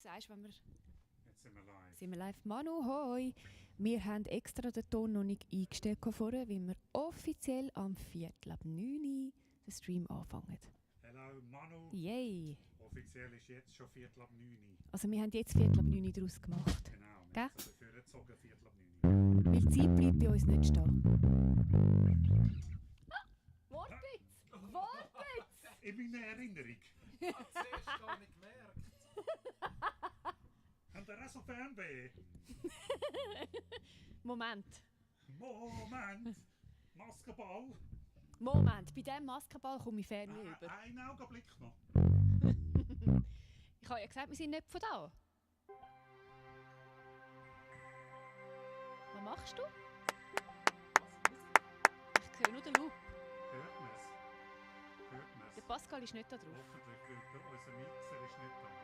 Sagst, wenn wir... Jetzt sind wir live. Sind wir live? Manu, hoi! Wir haben extra den Ton noch nicht eingestellt vorher, weil wir offiziell am 8:45 den Stream anfangen. Hallo Manu. Yay! Offiziell ist jetzt schon 8:45. Also wir haben jetzt 8:45 daraus gemacht. Genau, wir Gell? haben also dafür gezogen 8:45. Weil die Zeit bleibt bei uns nicht stehen. Wortwitz! Wortwitz! In meiner Erinnerung. Ich habe zuerst gar nicht gemerkt. Habt ihr auch so Fernweh? Moment. Moment! Maskenball! Moment, bei diesem Maskenball komme ich Fernweh über. Einen Augenblick noch. Ich habe ja gesagt, wir sind nicht von da. Was machst du? Ich höre nur den Loop. Hört man es? Hört man Der es? Pascal ist nicht da drauf. Hoffentlich, weil unser Mixer ist nicht dabei.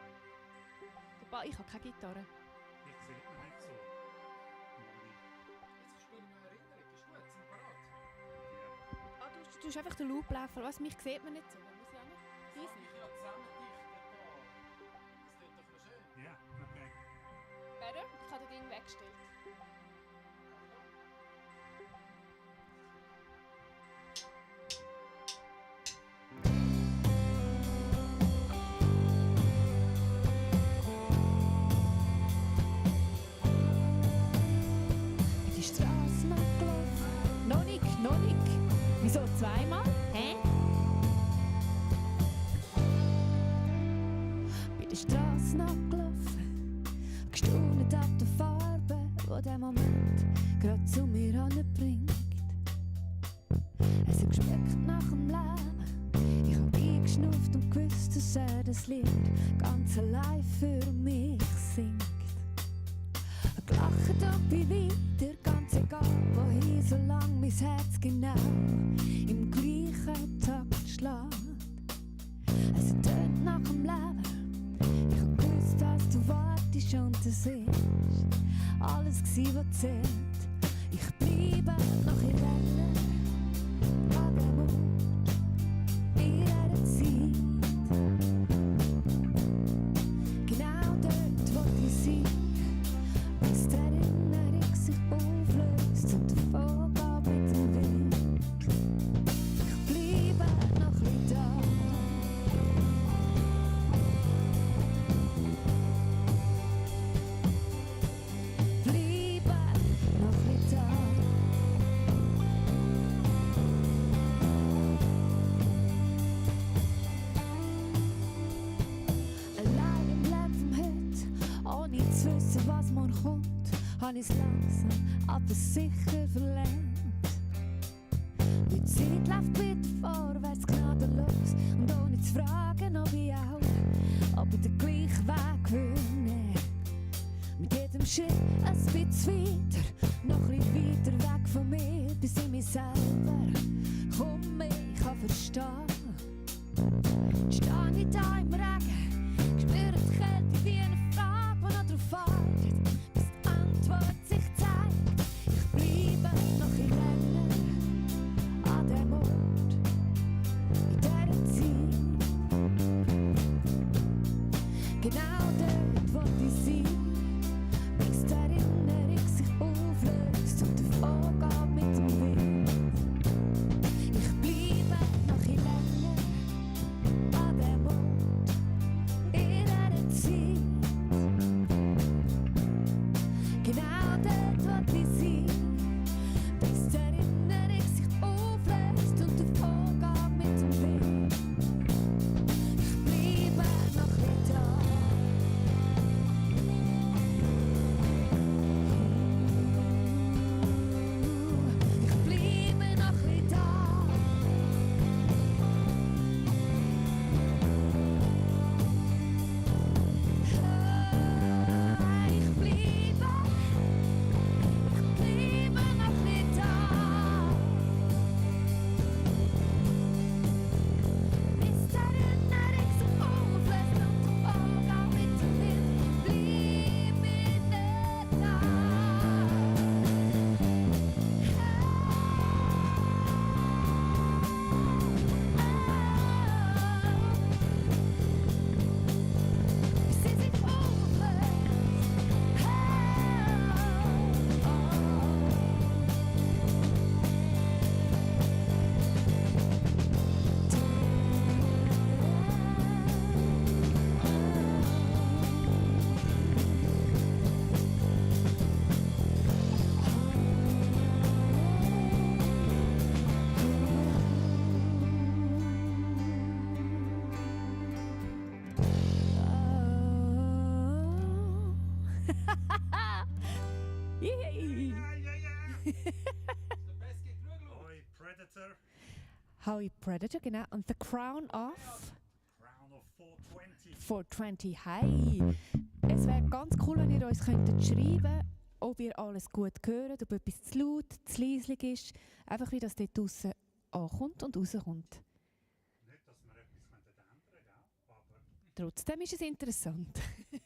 Ich habe keine Gitarre. Ich sehe ihn nicht so. Moni. Jetzt ist mir eine Erinnerung. Ist gut, sind wir bereit? Ja. Ah, du tust einfach den Loop laufen. Was, mich sieht man nicht so. Man muss ja nicht. Das habe ich ja zusammendichtet da. Das tut doch noch schön. Ja, okay. Better? Ich habe das Ding weggestellt. Die Straße abgelaufen. Noch nicht. Wieso zweimal? Hä? Bei der Straße abgelaufen. Gestaunet ab der Farbe, die der Moment gerade zu mir anbringt. Es hat geschmeckt nach dem Leben. Ich hab eingeschnupft und gewusst, dass das Lied ganz allein für mich singt. Gelacht und bin wieder, ganz egal wohin, solange mein Herz genau im gleichen Takt schlägt. Es tönt nach dem Leben. Ich hab gewusst, dass du wartest und es ist alles gsi, was zählt. Ich bleibe noch in Rennen an dem Ort, in dieser Zeit. Genau dort, wo ich sein, bis die Erinnerung sich auflöst und davon geht mit dem Wind. Ich bleibe noch ein da. Bleibe noch ein da. Allein im Leben vom Heute, ohne zu wissen, was morgen kommt, habe ich es langsam, aber sicher verlernt. Die Zeit läuft wieder vorwärts gnadenlos und ohne zu fragen, ob ich auch den gleichen Weg will nehmen. Mit jedem Schritt ein bisschen weiter, noch ein bisschen weiter weg von mir, bis ich mich selber komme, ich kann verstehen. Stehe ich da im Regen, spüre die Kälte wie eine Frage, die noch drauf wartet, bis die Antwort sich zeigt. Ich bleibe noch in Rennen an dem Ort, in dieser Zeit. Genau dort, wo ich sein, bis die Erinnerung sich auflöst Yay! Ja, ja, ja. Der Best geht Rügel. Hoi, Predator. Howie Predator, genau. Und The Crown of Crown of 420. 420. Hey! Es wäre ganz cool, wenn ihr uns könntet schreiben, ob ihr alles gut hört, ob etwas zu laut, zu leislich ist. Einfach wie das dort draussen ankommt und rauskommt. Nicht, dass wir etwas ändern könnten, gell? Aber Trotzdem ist es interessant. Genau,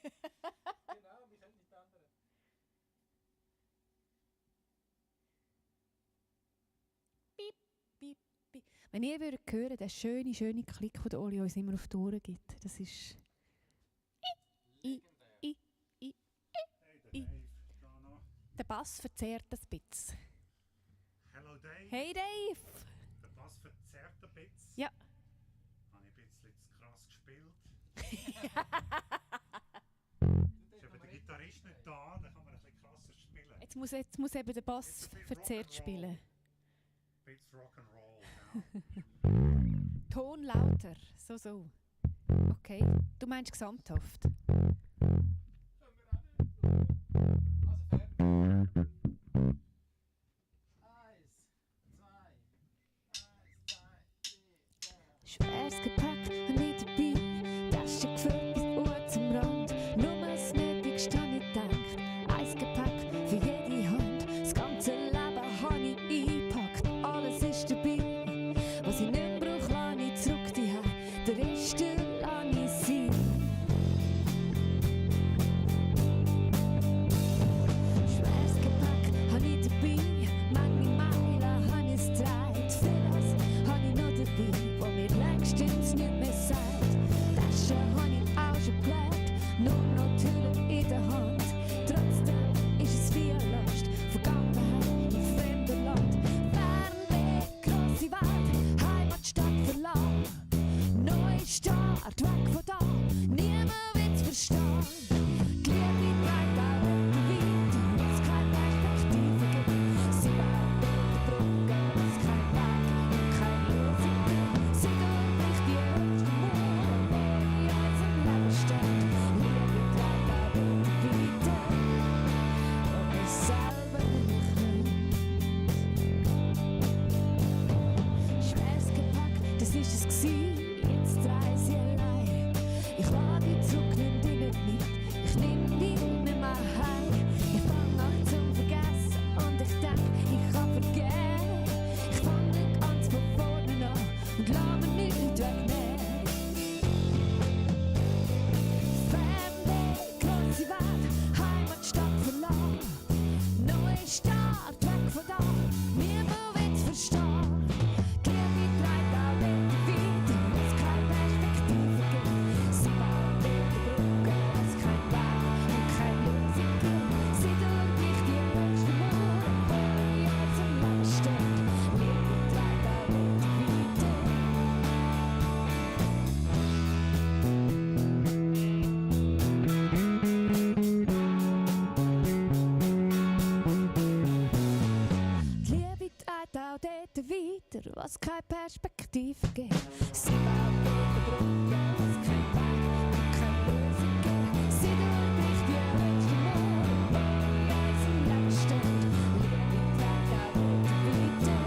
wir können nicht ändern. Piep, piep. Wenn ihr würdet hören, der schöne Klick, den der Oli uns immer auf die Ohren gibt, das ist... Legendär. hey, der Dave, da noch. Der Bass verzerrt ein bisschen. Hello, Dave. Hey Dave! Der Bass verzerrt ein bisschen. Ja. Habe ich ein bisschen zu krass gespielt. Ist eben der Gitarrist nicht da, dann kann man ein bisschen krasser spielen. Jetzt muss eben der Bass verzerrt spielen. Ein bisschen Rock'n'Roll, gell? Ton lauter, so. Okay, du meinst gesamthaft. Können wir auch nicht. Also fertig. 1, 2, 3. Schweres Gepäck habe ich dabei, Tasche gefüllt bis Uhr zum Rand. Nur das Nötigste habe ich gedacht, ein Gepäck für jede Hand. Das ganze Leben habe ich eingepackt, alles ist dabei. Was ich nicht brauche, lasse ich zurück daheim, der Rest lasse ich sein. Schweres Gepäck habe ich dabei, manche Meilen habe ich getragen. Vieles habe ich noch dabei, wo mir längstens nicht mehr sagt. Taschen habe ich auch schon geleert, nur noch Türen in der Hand. Trotzdem ist es viel Last, Vergangenheit in fremdem Land. Fernweg, grosse Welt, Heimatstadt verlassen. Neuer Start, weg von da, niemand wird's verstehen. Die Liebe trägt auch weiter, weil's keine Perspektive gibt. Sie baut die Brücke, weil's kein Weg und keine Lösung gibt. Sie durchbricht die erste Mauer, die in unserem Leben steht. Liebe trägt auch weiter, ob wir selber nicht können. Schweres Gepäck, das ist es gsi, jetzt reise ich allein. Ich lade dich zurück, nimm dich nicht mit, ich nehm dich nicht mehr heim. Ich fang an zum Vergessen und ich denk, ich kann vergehen. Ich fang nicht ganz von vorne an und lass mir nichts wegnehmen. Fremde, grosse Welt, Heimatstadt verlassen. Neuer Start, weg von da, niemand wird's verstehen. Die Liebe trägt auch weiter, weil's keine Perspektive gibt. Sie baut die Brücke, weil's kein Weg und keine Lösung gibt. Sie durchbricht die erste Mauer, die in unserem Leben steht. Liebe trägt auch weiter. Die Liebe trägt auch dort weiter, was keine Perspektive gibt. Sie baut die Brücke, was kein Weg und keine Lösung gibt. Sie durchbricht die erste Mauer, die in unserem Leben steht. Liebe trägt auch dort weiter.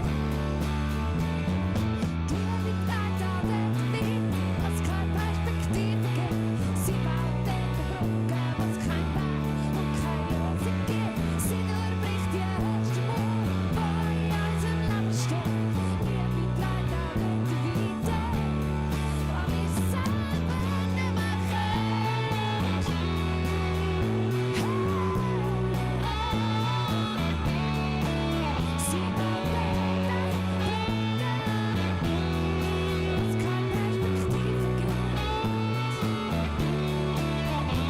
Die Liebe trägt auch dort weiter, was keine Perspektive gibt. Sie baut die Brücke, was kein Weg und keine Lösung gibt. Sie durchbricht die erste Mauer, die in unserem Leben steht. Liebe trägt auch dort weiter, wo wir selber nicht mehr können. Sie baut was keine Perspektive gibt.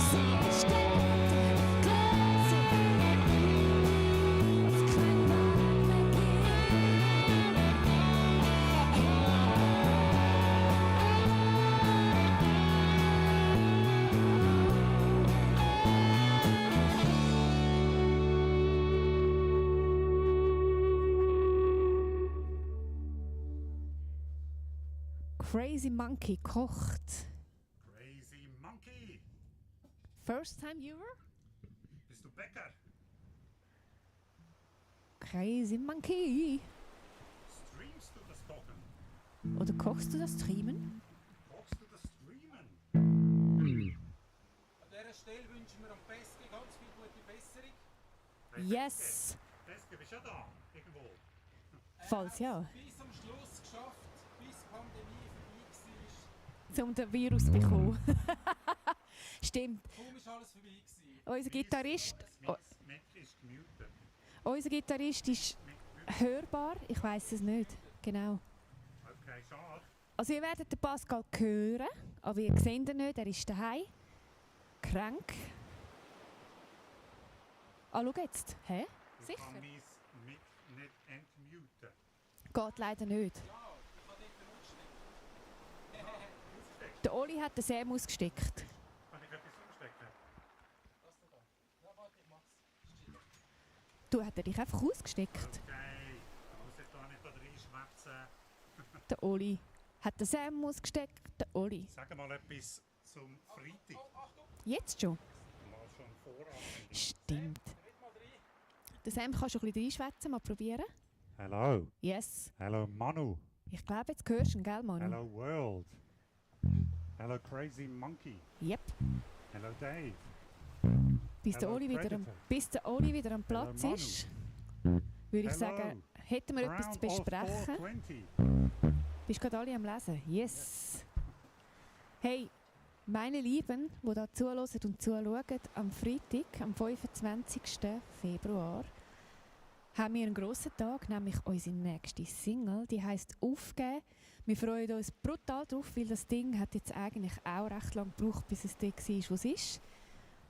Sie steht Gläser, was kein Weg Crazy Monkey kocht. Crazy Monkey. First time viewer? Bist du Bäcker? Crazy Monkey. Streamst du das Kochen? Oder kochst du das Streamen? Kochst du das Streamen? An dieser Stelle wünschen wir am Peske ganz viel gute Besserung. Hey, Yes! Peske, bist du ja da? Irgendwo? Falls ja. Bis am Schluss geschafft, bis die Pandemie vorbei war. Um den Virus zu bekommen. Stimmt. Kaum ist alles vorbei gewesen. Unser Gitarrist, Mein Mic ist gemutet. unser Gitarrist ist Mic gemutet. hörbar. Ich weiß es nicht. Genau. Okay, schade. Also ihr werdet den Pascal hören, aber ihr seht ihn nicht. Er ist daheim. Krank. Ah, schau jetzt. Hä? Ich Sicher? kann mein Mic nicht entmuten. Geht leider nicht. Ja, ich habe dort ausgesteckt. Der Oli hat den Sam ausgesteckt. Kann ich etwas umstecken? Was denn da? Ja, warte, ich mach's. Du, hat er dich einfach ausgesteckt? Okay, ich muss jetzt da nicht da reinschwätzen. Der Oli hat den Sam ausgesteckt. Der Oli. Sag mal etwas zum Freitag. Oh, Achtung, Jetzt schon? Mal schon voran. Stimmt. red mal rein. Der Sam kann schon ein bisschen reinschwätzen. Mal probieren. Hello. Yes. Hello Manu. Ich glaube, jetzt hörst du ihn, gell, Manu? Hello World. Hello Crazy Monkey. Yep. Hello Dave. Bis der, Hello, Oli wieder am, Predator. bis der Oli wieder am Platz Manu. ist, würde ich Hello. sagen, hätten wir etwas zu Round of besprechen. 420. Bist gerade alle am Lesen? Yes. Hey, meine Lieben, die da zuhören und zuschauen, am Freitag, am 25. Februar, haben wir einen grossen Tag, nämlich unsere nächste Single, die heisst «Aufgeben». Wir freuen uns brutal drauf, weil das Ding hat jetzt eigentlich auch recht lange gebraucht, bis es dort war, wo es ist.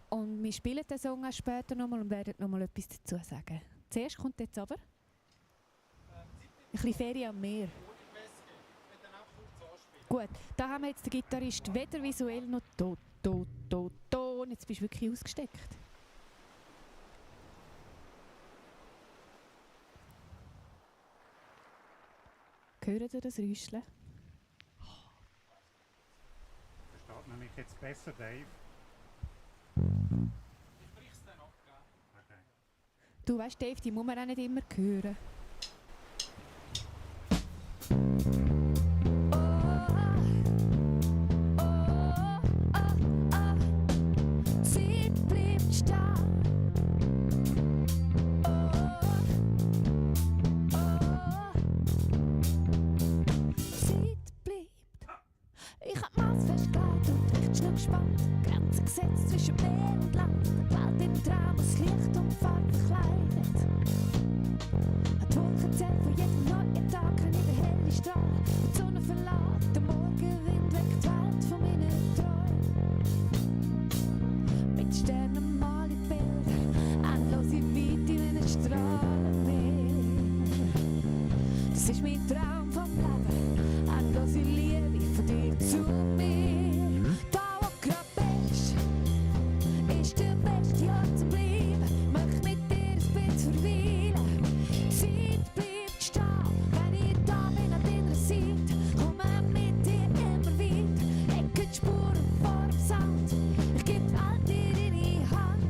Und wir spielen den Song auch später nochmal und werden nochmal etwas dazu sagen. Zuerst kommt jetzt aber ein bisschen Ferien am Meer. Ohne Peske. Ich will dann auch kurz anspielen. Gut, da haben wir jetzt den Gitarrist weder visuell noch Ton. Jetzt bist du wirklich ausgesteckt. Hört ihr das Räuscheln? Versteht man mich jetzt besser, Dave? Ich brich's dann ab, gell? Okay. Du weißt, Dave, die muss man auch nicht immer hören. Zeit bleibt stehen. Zeit bleibt. Ich hab Maß festgelegt und recht schnell gespannt. Grenzen gesetzt zwischen Meer und Land. Die Welt im Traum, das Licht und Farbe verkleidet. Ein Wolkenzelt von jedem neuen Tag, kann ich den helle Strahl. Die Sonne verlässt, der Morgenwind weckt die Welt von meinen Träumen. Mit Sternen mal ich Bilder, endlose Weite wie ein Strahlenmeer. Das ist mein Traum vom Leben, endlose Liebe von dir zu mir. Da wo grad bist, ist der beste Ort zum Bleiben. Möcht mit dir ein bisschen verweilen. Zeit bleibt stehen, wenn ich da bin an deiner Seite. Komme mit dir immer weit, lecke die Spuren vor dem Sand. Ich geb all dir in die Hand.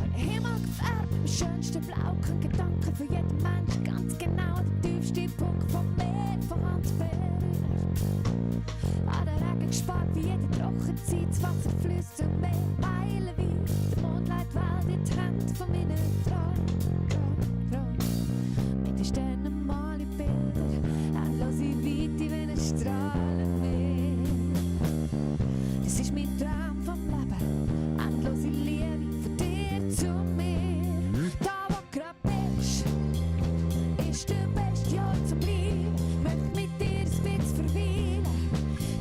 Ein Himmel gefärbt im schönsten Blau, kein Gedanke für jeden Mensch, ganz genau der tiefste Punkt vom Meer von Hand berührt. An der Regen gespart wie jede Trockenzeit, das Wasser fließt zum Meer, meilenweit. Der Mond leitet Welt in die Hände von meinen Träumen. Mit den Sternen mal ich Bilder, endlose Weite wie ein Strahlenmeer. Das ist mein Traum vom Leben, endlose Liebe von dir zu mir. Da wo grad bist, ist der beste Ort zum Bleiben. Möcht mit dir ein bisschen verweilen.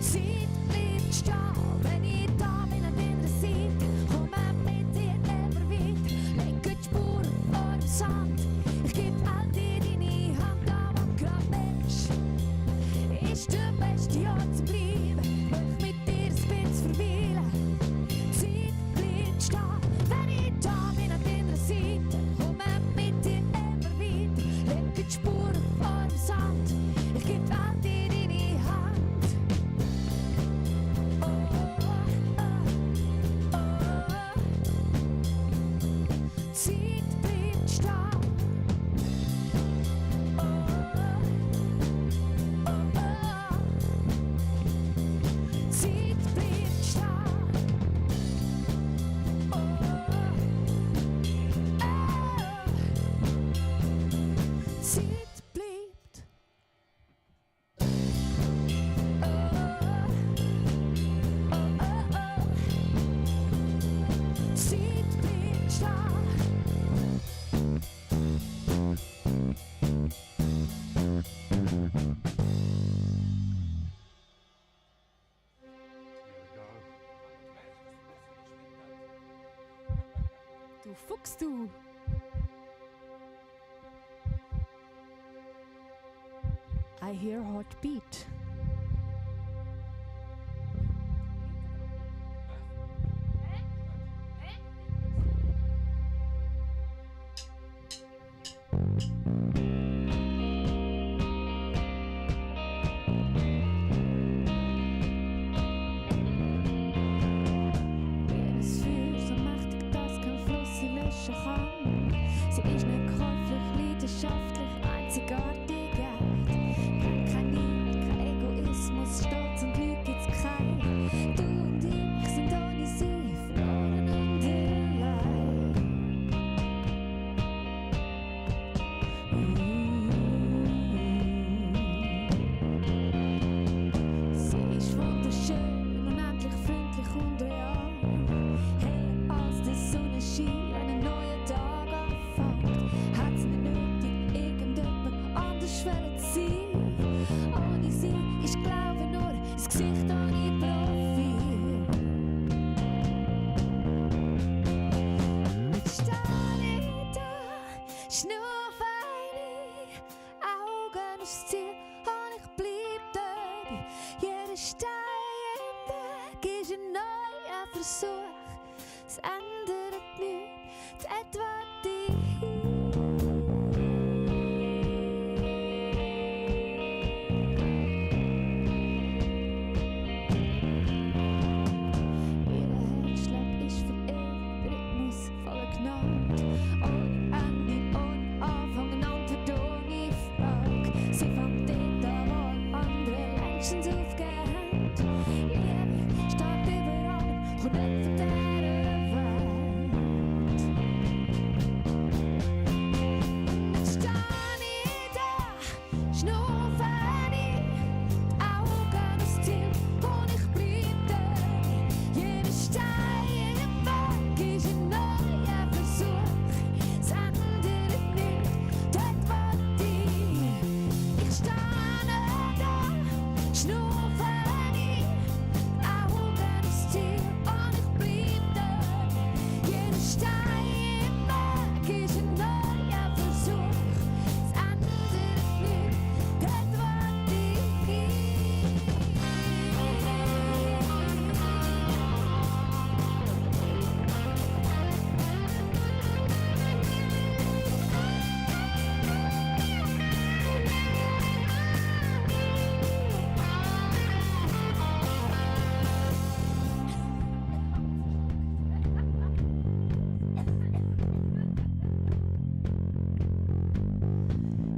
Zeit bleibt stehen, wenn ich da bin an deiner Seite. Komme mit dir immer weit, lecke die Spuren vor dem Sand. Ich geb all dir deine Hand. Da wo grad bist, ist der beste Ort zum Bleiben. Möcht mit dir ein bisschen verweilen. Zeit bleibt stehen, wenn ich da bin an deiner Seite. Komme mit dir immer weit, lecke die Spuren vor dem Sand. Ich geb all dir deine Hand. Zeit bleibt stehen. Oh, oh, oh. Zeit bleibt stehen. Oh, oh. Zeit bleibt. Oh, oh, oh, oh. Zeit bleibt stehen. Du Fuchs, du! I hear heartbeat. Jedes Feuer so mächtig, dass kein Fluss sie löschen kann. Sie ist nicht käuflich, leidenschaftlich, einzigartig echt. Kennt kein Neid, kein Egoismus, Stolz und Lüge gibt's kein. Du und ich sind ohne sie verloren und allein. Sie ist wunderschön, unendlich freundlich und real. Heller als der Sonnenschein, wenn ein neuer Tag anfängt. Hat sie nicht nötig, irgendjemand anders wollen zu sein. Ohne sie ist Glaube nur das Gesicht ohne Profil. Jetzt stehe ich da, schnurfe eine, Augen aufs Ziel und ich bleib dabei. Jeder Stein im Weg ist ein neuer Versuch. Es ändert nichts, dort will ich hin. Jeder Herzschlag ist für ewig, der Rhythmus voller Gnade. Ohne Ende, ohne Anfang, eine Antwort ohne Frage. Sie fängt dort an, wo andere längstens aufgegeben haben. Liebe steht über allem, kommt nicht von dieser Welt. Jetzt stehe ich da, schnurfe ein, die Augen aufs Ziel und ich bleib dabei. Jeder Stein im Weg ist ein neuer Versuch. Es ändert nichts, dort will ich. Ich stehe da, schnurfe ein, die Augen aufs Ziel und ich bleib dabei. Jeder Stein im Weg ist ein neuer Versuch. Es ändert nichts, dort will ich.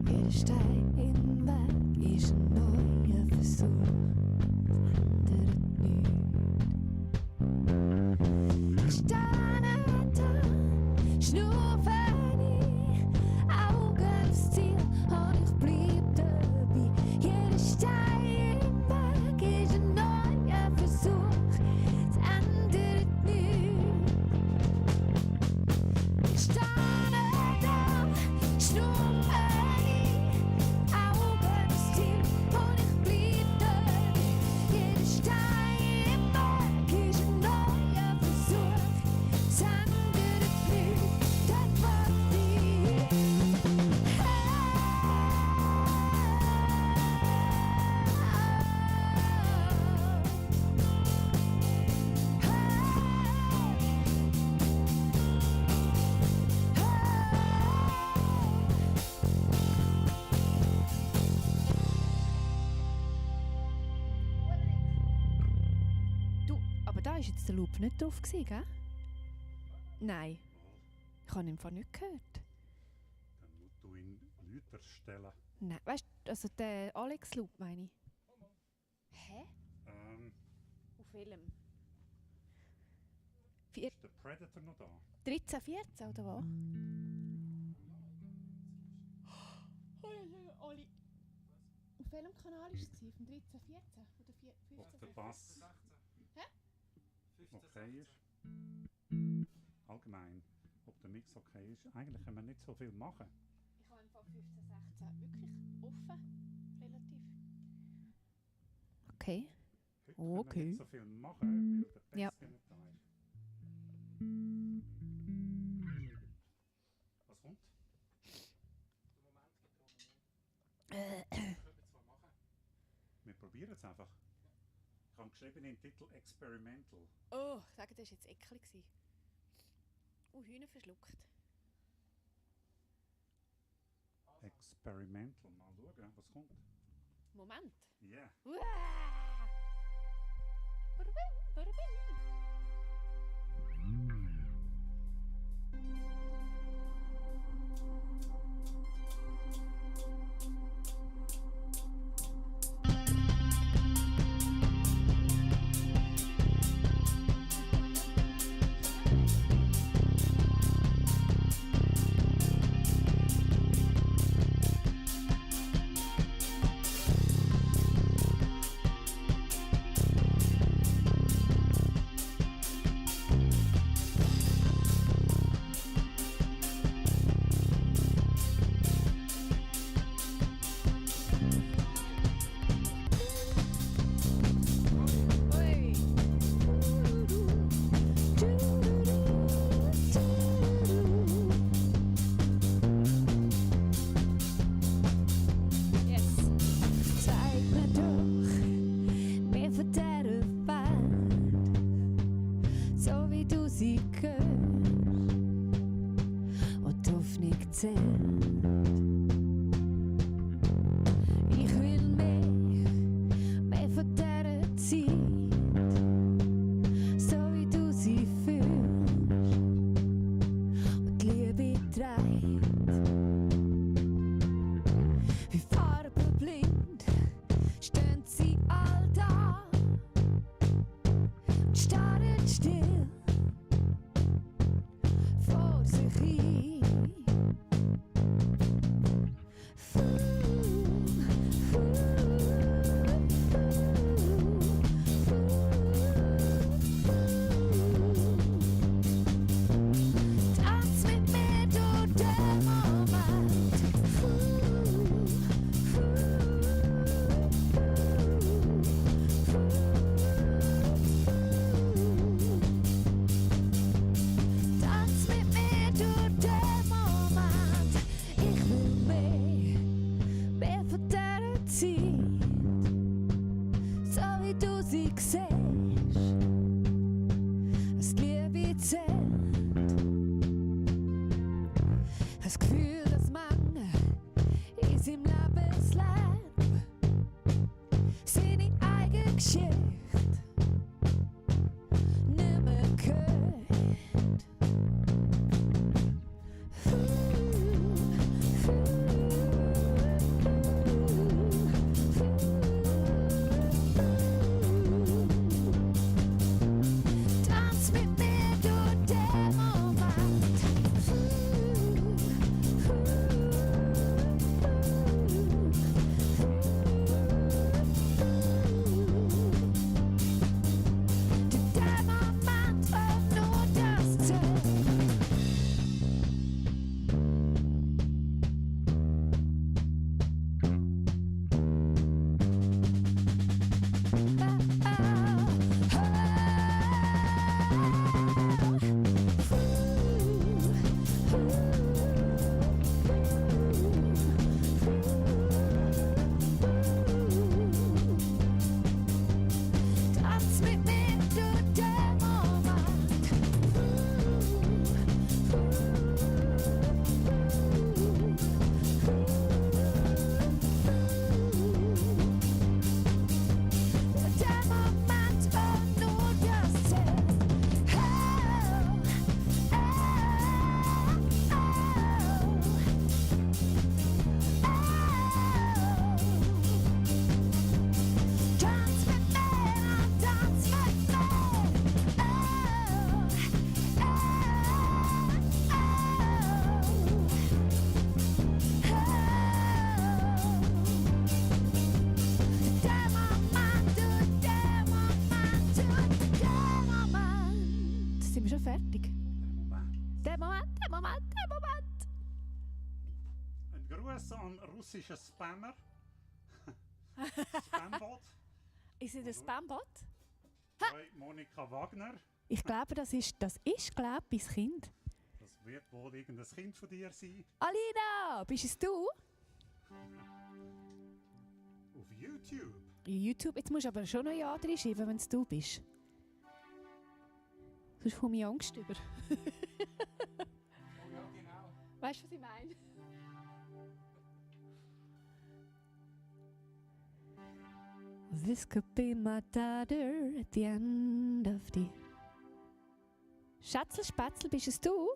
Jeder Stein im Weg ist ein neuer Versuch. Es ändert nichts. Ich stehe da, schnurfe ein, Augen aufs Ziel und ich bleib dabei. Jeder Stein im Weg ist ein neuer Versuch. Es ändert nichts. Ich stehe da, schnurfe ein, Augen aufs Ziel und ich bleib dabei. Jeder Stein im Weg ist ein neuer Versuch. Es ändert nichts, dort will ich. Du, aber da ist jetzt der Loop nicht drauf gewesen, gell? Nein. Ich habe ihn einfach nicht gehört. Dann musst du ihn lauter stellen. Nein, weißt du, also der Alex Loop meine ich. Hä? Ist Auf welchem? der Predator noch da? 13, 14 oder was? Oli. Auf welchem Kanal war es? Auf dem 13, 14 oder 15? Ob der Bass Hä? okay ist? Allgemein. Ob der Mix okay ist? Eigentlich können wir nicht so viel machen. Ich habe einfach 15, 16 wirklich offen. Relativ. Okay. Heute können wir Okay. nicht so viel machen, weil der Bass Ja. nicht da ist. Was kommt? Wir probieren es einfach. Ich habe geschrieben den Titel Experimental. Oh, ich sage, das war jetzt eklig. Hühner verschluckt. Experimental. Mal schauen, was kommt. Moment. Ja. Yeah. Uah! Badabim, badabim. Gruß an russische Spammer. Spambot. Ist es ein Spambot? Hi, Monika Wagner. Ich glaube, das ist glaube ich, mein Kind. Das wird wohl irgendein Kind von dir sein. Alina, bist es du? Auf YouTube. YouTube, jetzt musst du aber schon noch Ja drin schreiben, wenn es du bist. Sonst komme ich Angst über. Oh ja, genau. Weißt du, was ich meine? This could be my daughter at the end of the... Schätzl, Spätzl, bist es du?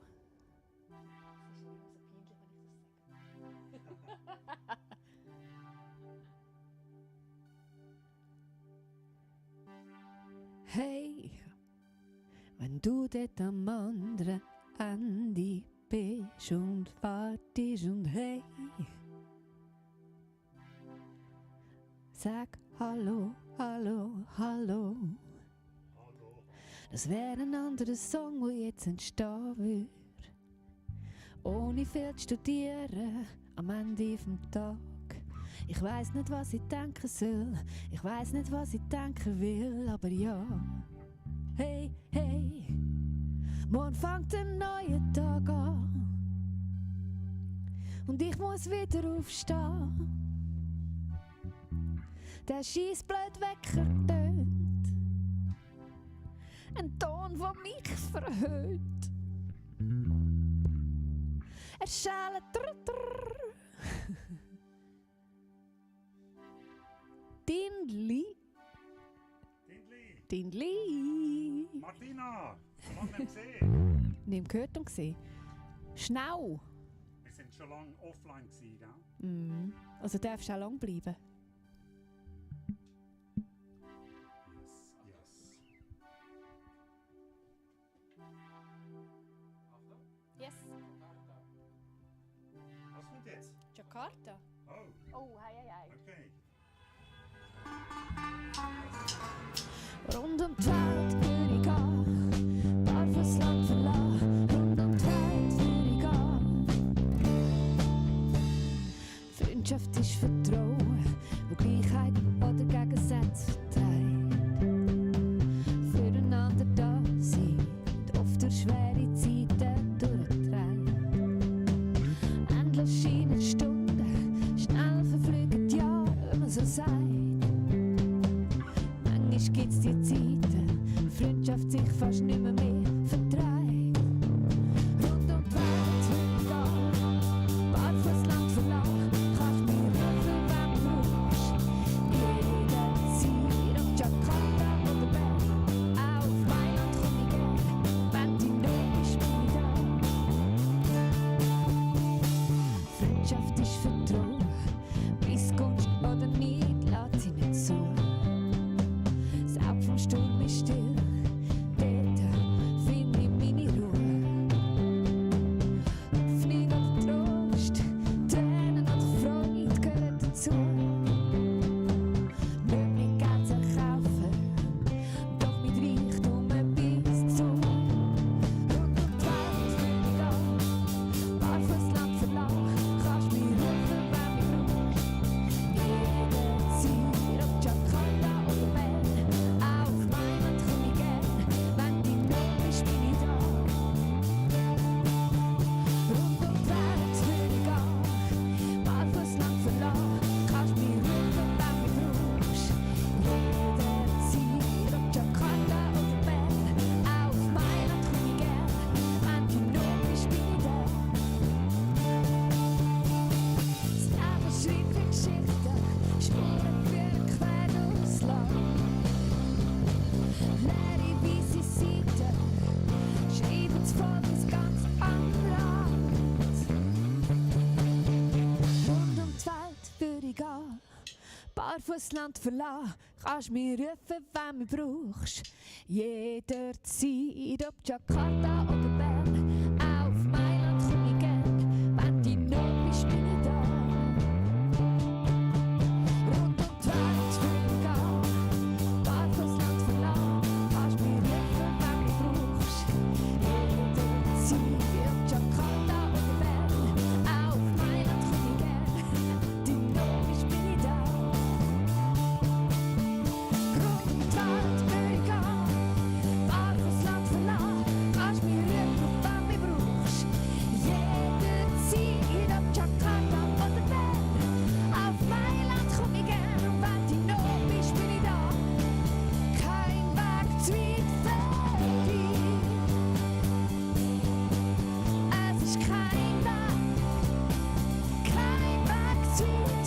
Hey, wenn du dort am anderen Ende bist und wartest und hey, sag Hallo, hallo, hallo. Das wäre ein anderer Song, der jetzt entstehen würde. Ohne viel zu studieren, am Ende vom Tag. Ich weiss nicht, was ich denken soll, ich weiss nicht, was ich denken will, aber ja. Hey, hey, morgen fängt ein neuer Tag an. Und ich muss wieder aufstehen. Der scheiß blöd Wecker tönt. Ein Ton, der mich verhöhnt. Er schallt Dindli. Dindli. Martina, lange nicht gesehen. Nicht gehört und gesehen. Schnell. Wir sind schon lange offline gewesen, gell? Also darfst du auch lang bleiben. Yes. Yes. Was kommt jetzt? Jakarta. Oh, Oh, hei, hei, hei. okay. Rund um die Welt würde ich gehen, barfuß Land verlassen. Rund um die Welt würde ich gehen. Freundschaft ist Vertrauen, wo Gleichheit oder Gegensätze vertreibt. Füreinander da sein, oft durch schwere Zeiten durchtreibt. Endlos scheinen Stunden, schnell verfliegen die Jahre, wenn man so sagt. Manchmal gibt's die Zeiten, Freundschaft sich fast nicht mehr vertreibt. Rund um die Welt will ich gehen, barfuß Land verlassen. Kannst mich rufen, wenn du brauchst. Jederzeit auf Jakarta oder Bern, auf Mailand komm ich gern. Wenn du noch bist, bin ich da. Freundschaft ist Vertrauen, Missgunst oder nicht, lässt sie nicht so. Vom Sturm ist still, dort finde ich meine Ruhe. Hoffnung oder Trost, Tränen oder Freude gehören dazu. Nicht mit Geld zu kaufen, doch mit Reichtum etwas zu. Rund um die Welt will ich gehen, barfuß Land verlassen. Kannst mich rufen, wenn du brauchst. Jederzeit auf Jakarta oder Bern. Barfußland verlassen, kannst mich rufen, wenn du brauchst. Jederzeit, ob Jakarta oder Bern, auf Mailand komm ich gern, wenn du noch bist, bin ich da. Rund um die Welt will ich gehen, Barfußland verlassen, kannst mich rufen, wenn du brauchst. Jederzeit, ob Jakarta oder Bern, auf Mailand komm ich gern.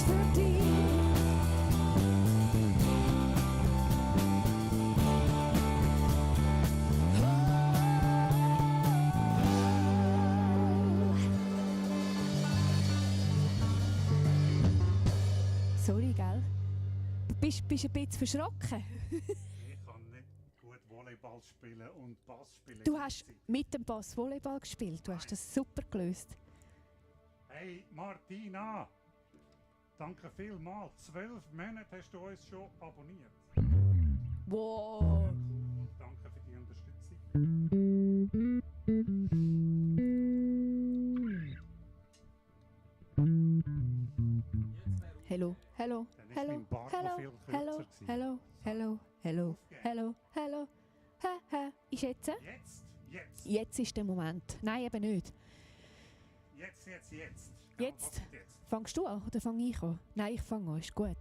für dich. Sorry, gell? Du bist ein bisschen verschrocken. Ich kann nicht gut Volleyball spielen und Bass spielen. Du hast mit dem Bass Volleyball gespielt. Du hast das super gelöst. Hey Martina! Danke vielmals. 12 Monate hast du uns schon abonniert. Wow! Danke für die Unterstützung. Hello, hello, Dann ist hello, mein Bart noch hello, viel kürzer hello, gewesen. hello, hello, hello, hello, hello. Ha. Ist jetzt? Jetzt. Jetzt ist der Moment. Nein, eben nicht. Jetzt. Jetzt? Was kommt jetzt? Fangst du an oder fange ich an? Nein, ich fange an, ist gut.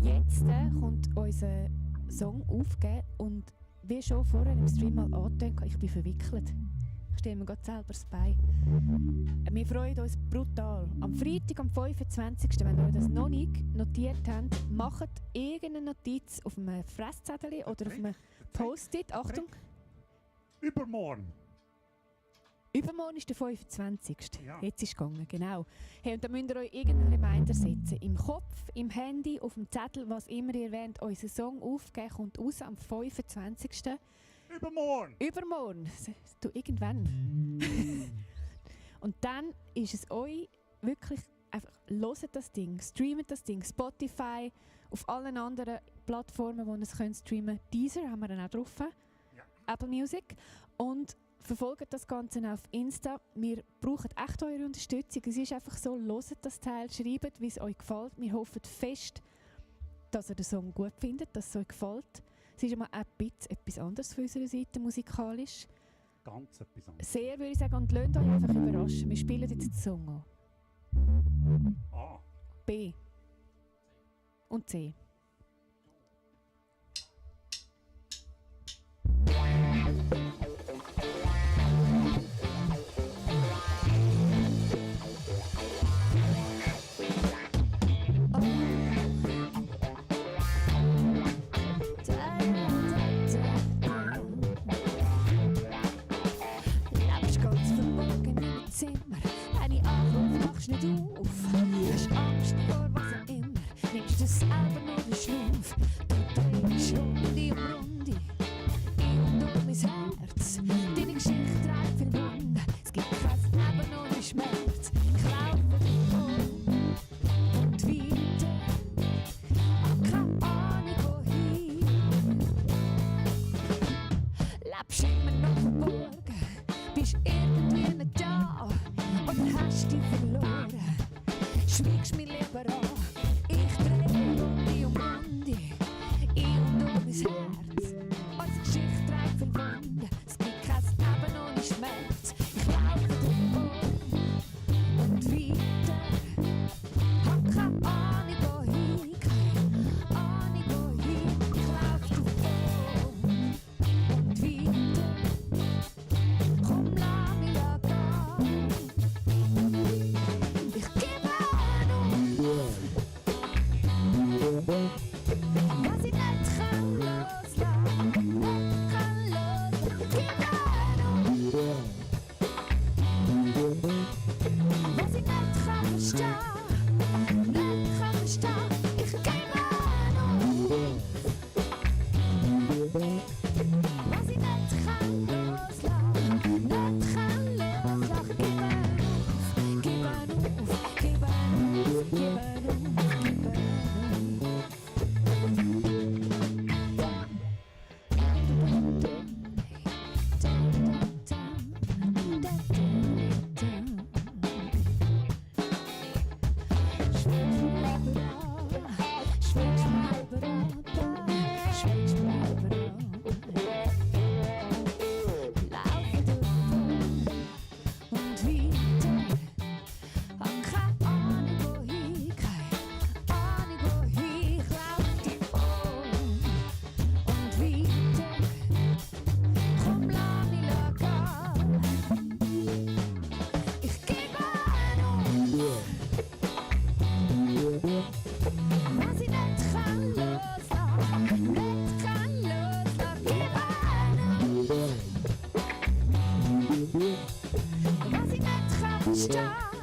Jetzt kommt unser Song aufgeben und wie schon vorher im Stream mal angetönt, ich bin verwickelt. Ich stehe mir gerade selber das Bein. Wir freuen uns brutal. Am Freitag, am 25., wenn ihr das noch nicht notiert habt, macht irgendeine Notiz auf einem Fresszettel oder auf einem Post-it. Achtung! Übermorgen. Übermorgen ist der 25. Ja. Jetzt ist es gegangen, genau. Hey, und dann müsst ihr euch irgendeinen Reminder setzen. Im Kopf, im Handy, auf dem Zettel, was immer ihr wollt. Unser Song aufgeben kommt raus am 25. Übermorgen. Du, irgendwann. Und dann ist es euch wirklich einfach, hört das Ding, streamt das Ding. Spotify, auf allen anderen Plattformen, wo ihr es könnt streamen. Deezer haben wir dann auch drauf. Ja. Apple Music. Und verfolgt das Ganze auf Insta. Wir brauchen echt eure Unterstützung. Es ist einfach so, hört das Teil, schreibt, wie es euch gefällt. Wir hoffen fest, dass ihr den Song gut findet, dass es euch gefällt. Es ist immer ein bisschen etwas anderes von unserer Seite musikalisch. Ganz etwas anderes. Sehr, würde ich sagen. Und lasst euch einfach überraschen. Wir spielen jetzt den Song an. A. B. Und C. Wenn ich anrufe, machst du nicht auf. Hast Angst vor was auch immer. Nimmst du selber nur den Schlumpf. Du drehst Runde um Runde. Ich und um mein Herz. Deine Geschichte trägt viel Wunder. Es gibt kein Leben ohne Schmerz. Ich laufe dich um und weiter. Hab keine Ahnung wohin. Lebst immer noch verborgen. Bist irgendwie nicht da. Oder hast dich verloren? Schweigst mich lieber an. Ich drehe Runde um Runde. Ich und um mein Herz. Unsere Geschichte trägt viel Wunder. Es gibt kein Leben ohne Schmerz. Ich laufe drum und weiter. Hab keine Ahnung wohin. Keine Ahnung wohin. Ich laufe drum und weiter. Komm, lass mich gehen. Ich gebe auf, was ich nicht kann loslassen, nicht kann loslassen. Ich gebe auf, was ich nicht kann verstehen, nicht kann verstehen. Ich gebe auf, was ich nicht kann loslassen, nicht kann loslassen. Ich gebe auf, gebe auf, gebe auf, gebe auf.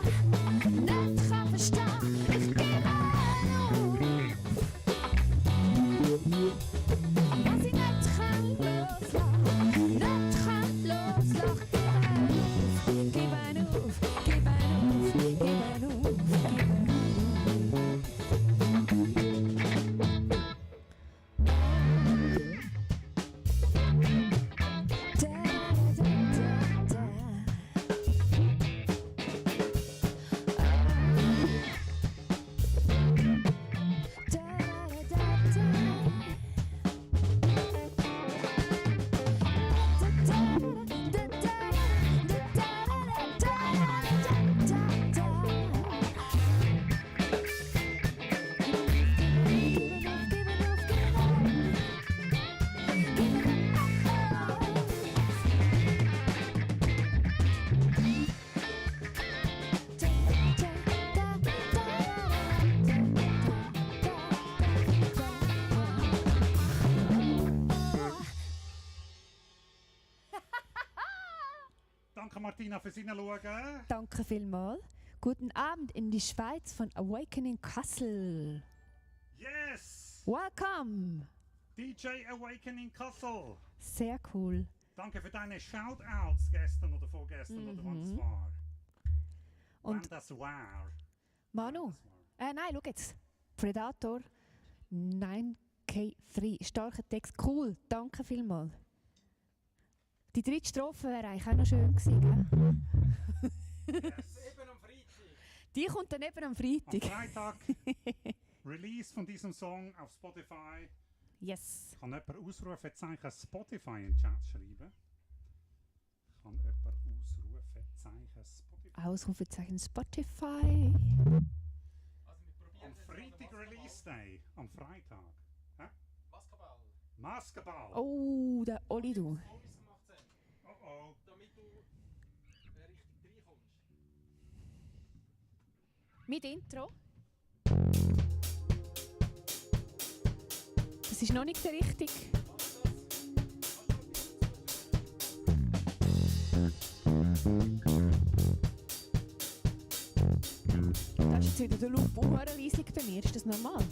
nicht kann verstehen, ich gebe auf. Was ich nicht kann loslassen, nicht kann loslassen, gebe auf, gebe auf, gebe auf, gebe auf. Danke Martina fürs Hineinschauen. Danke vielmals. Guten Abend in die Schweiz von Awakening Kassel. Yes! Welcome! DJ Awakening Kassel. Sehr cool. Danke für deine Shoutouts gestern oder vorgestern oder wann es war. Und wann das war. Manu, nein, schau jetzt. Predator 9K3. Starker Text. Cool, danke vielmals. Die dritte Strophe wäre eigentlich auch noch schön gewesen, gell? Yes. Eben am Freitag. Die kommt dann eben am Am Freitag. Freitag Release von diesem Song auf Spotify. Yes. Kann jemand Ausrufezeichen Spotify in den Chat schreiben? Kann jemand Ausrufezeichen Spotify? Ausrufezeichen Spotify. Also wir probieren Am jetzt Freitag mal Release Day. Am Freitag. Basketball. Basketball. Oh, der Oli, du. Stories gemacht haben, Oh oh. damit du richtig reinkommst. Mit Intro. Das ist noch nicht der richtige. Das ist jetzt wieder der Loop leislich bei mir. Ist das normal?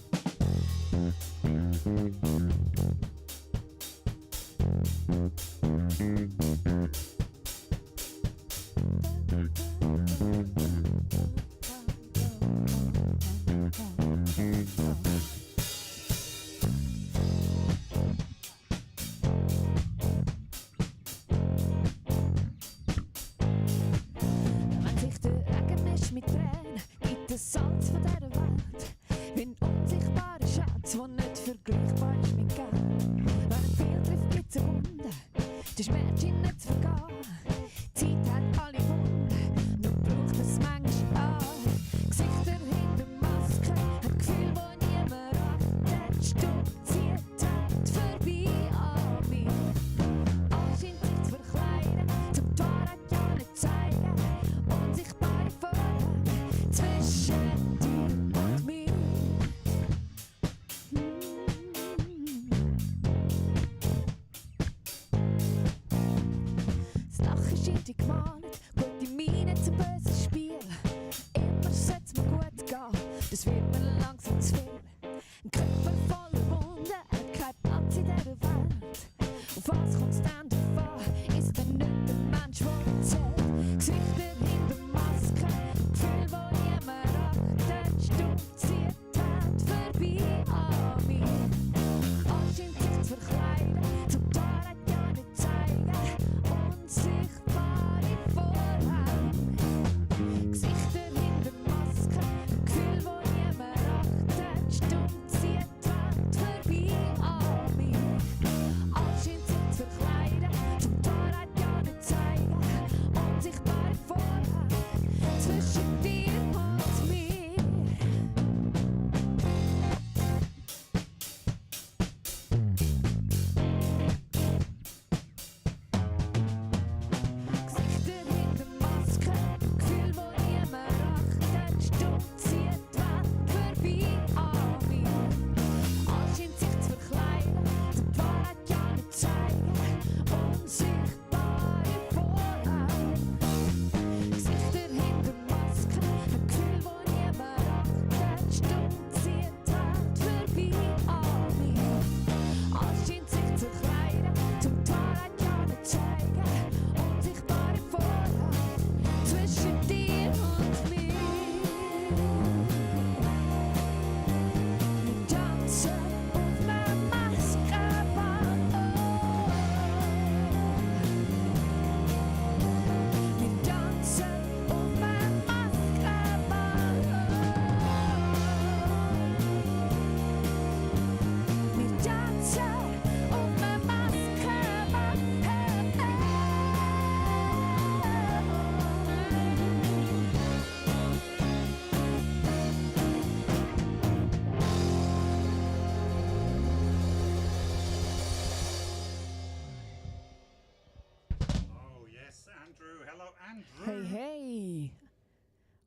Wenn sich der Regen mischt mit Tränen, gibt es Salz von dieser Welt. Wie ein unsichtbarer Schatz, der nicht vergleichbar ist mit Geld. Wenn ein Pfeil trifft, gibt's eine Wunde. Der Schmerz scheint nicht zu vergehen. Die Zeit hat alle Wunden, nur braucht es manchmal an. Gesichter hinter Masken, ein Gefühl, wo niemand achtet. Stutziertheit vorbei an mir. Alles scheint sich zu verkleiden, zum die Wahrheit ja nicht zeigen. Unsichtbare Vorhänge zwischen dir und mir.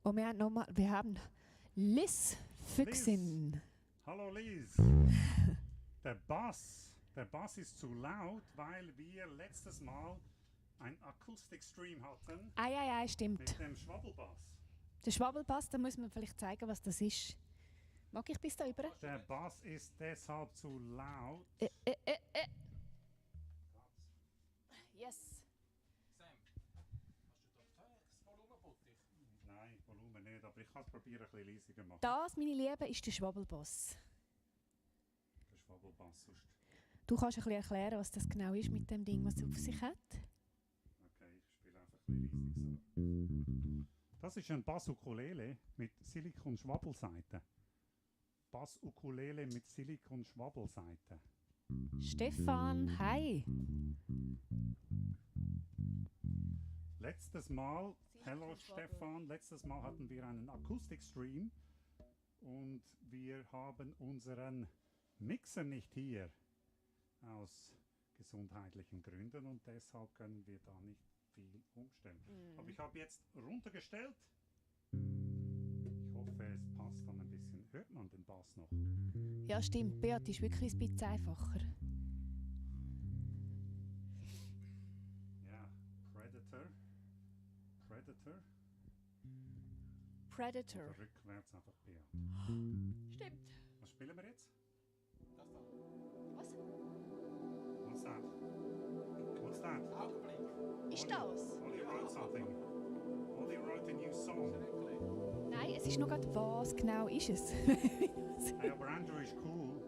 Und wir haben Liz Fixin. Hallo Liz. Der Bass ist zu laut, weil wir letztes Mal einen Akustikstream hatten. Ei, stimmt. Mit dem Schwabbelbass. Der Schwabbelbass, da muss man vielleicht zeigen, was das ist. Mag ich bis da über? Der Bass ist deshalb zu laut. Yes. Sam, hast du das Volumen buttig? Nein, Volumen nicht, aber ich kann es probieren, ein bisschen leiser machen. Das, meine Lieben, ist der Schwabbelbass. Der Schwabbelbass sonst. Du kannst ein bisschen erklären, was das genau ist mit dem Ding, was es auf sich hat. Okay, ich spiele einfach ein bisschen leiser. Das ist ein Bass-Ukulele mit Silikon-Schwabbelseite. Bass-Ukulele mit Silikon-Schwabbelseite. Stefan, hi. Letztes Mal hatten wir einen Akustikstream und wir haben unseren Mixer nicht hier aus gesundheitlichen Gründen und deshalb können wir da nicht viel umstellen. Aber ich habe jetzt runtergestellt. Ich hoffe, es passt dann ein bisschen. Hört man den Bass noch? Ja, stimmt. Beat ist wirklich ein bisschen einfacher. Ja, Predator. Predator. Oder rückwärts einfach Beat. Stimmt. Was spielen wir jetzt? Das da. Was? What's that? What's that? Augenblick. Ist das? Ollie wrote something. Ollie wrote a new song. Nein, es ist noch gerade was genau ist es. Hey, aber Andrew ist cool.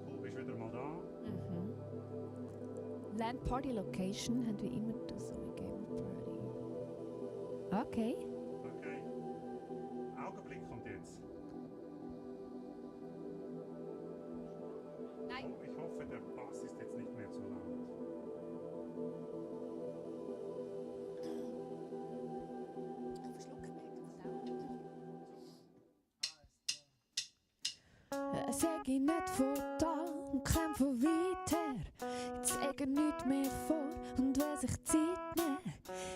Cool, bist du wieder mal da? Land Party Location haben wir immer das so gegeben. Party. Okay. Okay. Augenblick kommt jetzt. Nein. Oh, ich hoffe, der Bass ist jetzt nicht mehr zu laut. Sag ich nicht von da und käm von weit her. Jetzt sag nichts mehr vor und will sich Zeit nehmen.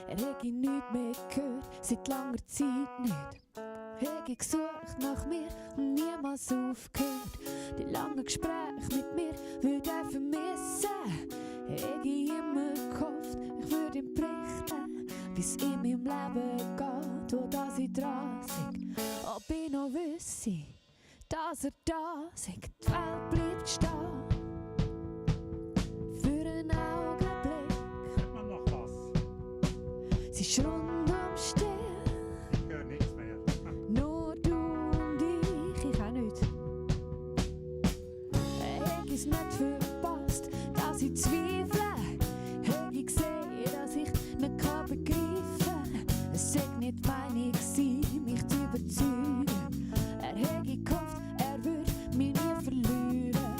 Heg ich nichts mehr gehört, seit langer Zeit nicht. Heg ich gesucht nach mir und niemals aufgehört. Die langen Gespräche mit mir würde ich vermissen. Heg ich immer gehofft, ich würde ihm berichten, wie's in meinem Leben geht, wo das ich dran bin. Ob ich noch wüsste, dass da sagt, die Welt bleibt stehen. Für einen Augenblick. Hört man noch was? Sie ist rundum still. Ich höre nichts mehr. Nur du und ich auch nicht. Heg ich's nicht verpasst, dass ich zweifle. Heg ich gesehen, dass ich nicht kann begreifen. Es sei nicht Meinung gewesen, mich zu überzeugen. Heg ich gehofft, würde mich nie verlieren.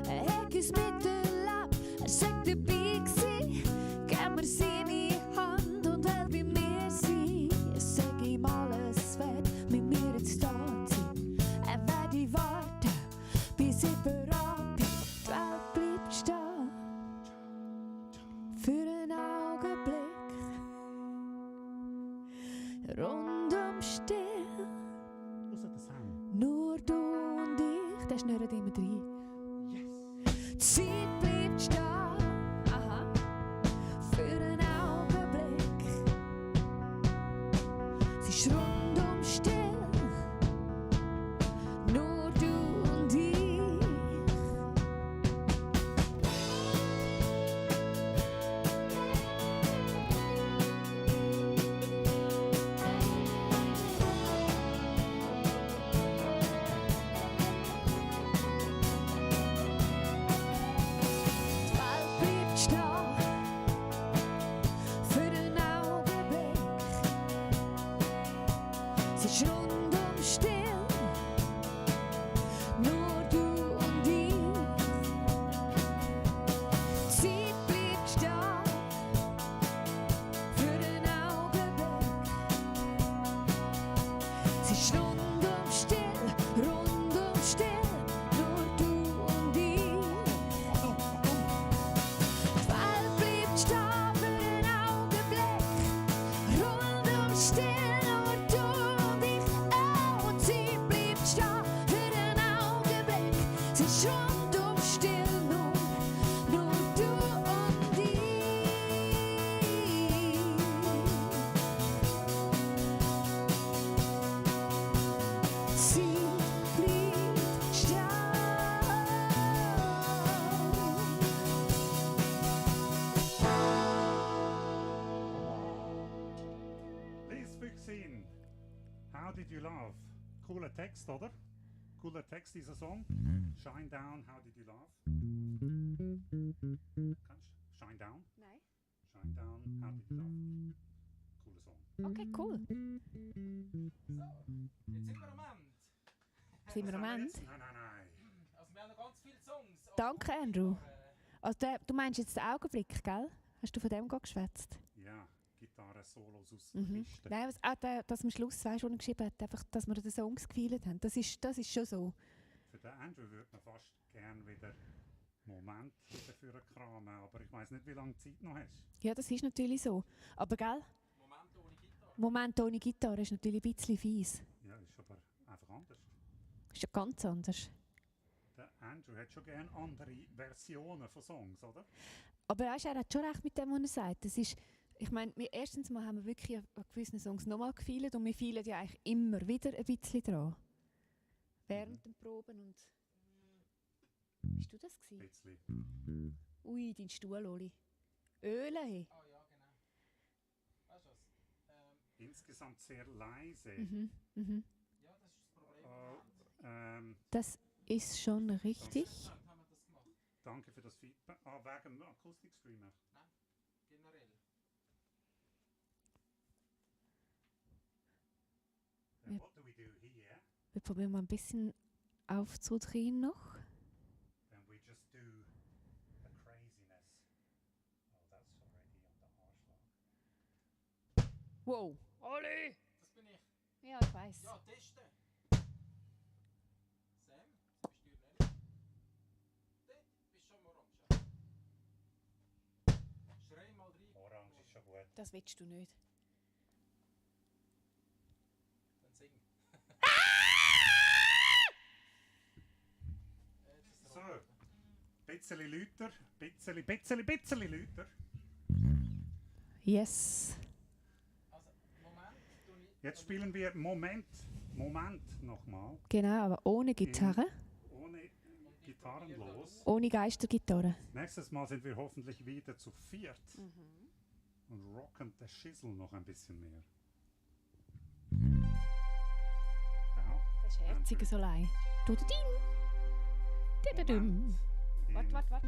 Heg ich's miterlebt, sagt dabei gsi. Gib mir seine Hand und will bei mir sein. Sag ihm alles wert, mit mir jetzt da zu sein. Werd ich warten, bis ich bereit bin. Die Welt bleibt stehen. Für einen Augenblick. Rundum still. Was hat das haben? Nur du und ich, der schnurrt immer rein. Yes! Die Zeit bleibt stehen. Aha. Für einen Augenblick. Sie ist rundum still. Nur du und ich. Still Es ist rundum still, nur du und ich. Sie bleibt stehen. Lies 15. How did you love? Cooler Text, oder? Cooler Text, dieser Song. Shine Down, How did you love? Kannst du? Shine Down? Nein. Shine Down, How did you love? Cooler Song. Okay, cool. So, jetzt sind wir am Ende. Sind wir am Was haben Ende? jetzt? Nein. Also wir haben noch ganz viele Songs. Danke, Andrew. Also du meinst jetzt den Augenblick, gell? Hast du von dem gerade geschwätzt? Ja, Gitarre-Solos aus der Mhm. Kiste. Nein, dass am Schluss, weißt du, was er geschrieben hat, einfach, dass wir den Songs gefeilt haben. Das ist schon so. Für den Andrew würde man fast gerne wieder Moment für einen Kram, aber ich weiß nicht, wie lange Zeit noch hast. Ja, das ist natürlich so. Aber gell, Moment ohne Gitarre. Moment ohne Gitarre ist natürlich ein bisschen fies. Ja, ist aber einfach anders. Ist ja ganz anders. Der Andrew hat schon gerne andere Versionen von Songs, oder? Aber weißt, er hat schon recht mit dem, was er sagt. Das ist, ich meine, erstens mal haben wir wirklich an gewissen Songs nochmal gefeilt und wir feilen ja eigentlich immer wieder ein bisschen dran. Während den Proben und... Bist du das Ein gewesen? bisschen. Ui, dein Stuhl, Oli. Öle, hey. Ah ja, genau. Weißt du was? Insgesamt sehr leise. Mhm, mhm. Ja, das ist das Problem. Das ist schon richtig. Haben wir das gemacht? Danke für das Feedback. Ah, wegen dem Akustikstreamer. Generell. Ja. What do we do here? Wir probieren mal ein bisschen aufzudrehen noch. Then we just do the craziness. Oh, that's already on the Arschlag. Wow. Oli! Das bin ich. Ja, ich weiß. Ja, testen. Sam, bist du nicht? Dort bist schon orange. Schrei mal rein. Orange ist schon gut. Das willst du nicht. Dann sing. So, bisschen lauter, bisschen lauter. Yes. Also, Moment. Jetzt spielen wir Moment nochmal. Genau, aber ohne Gitarre. Ohne gitarrenlos. Ohne Geistergitarre. Nächstes Mal sind wir hoffentlich wieder zu viert und rocken der Schissel noch ein bisschen mehr. Ja. Das ist herziges allein. Dududum. Warte.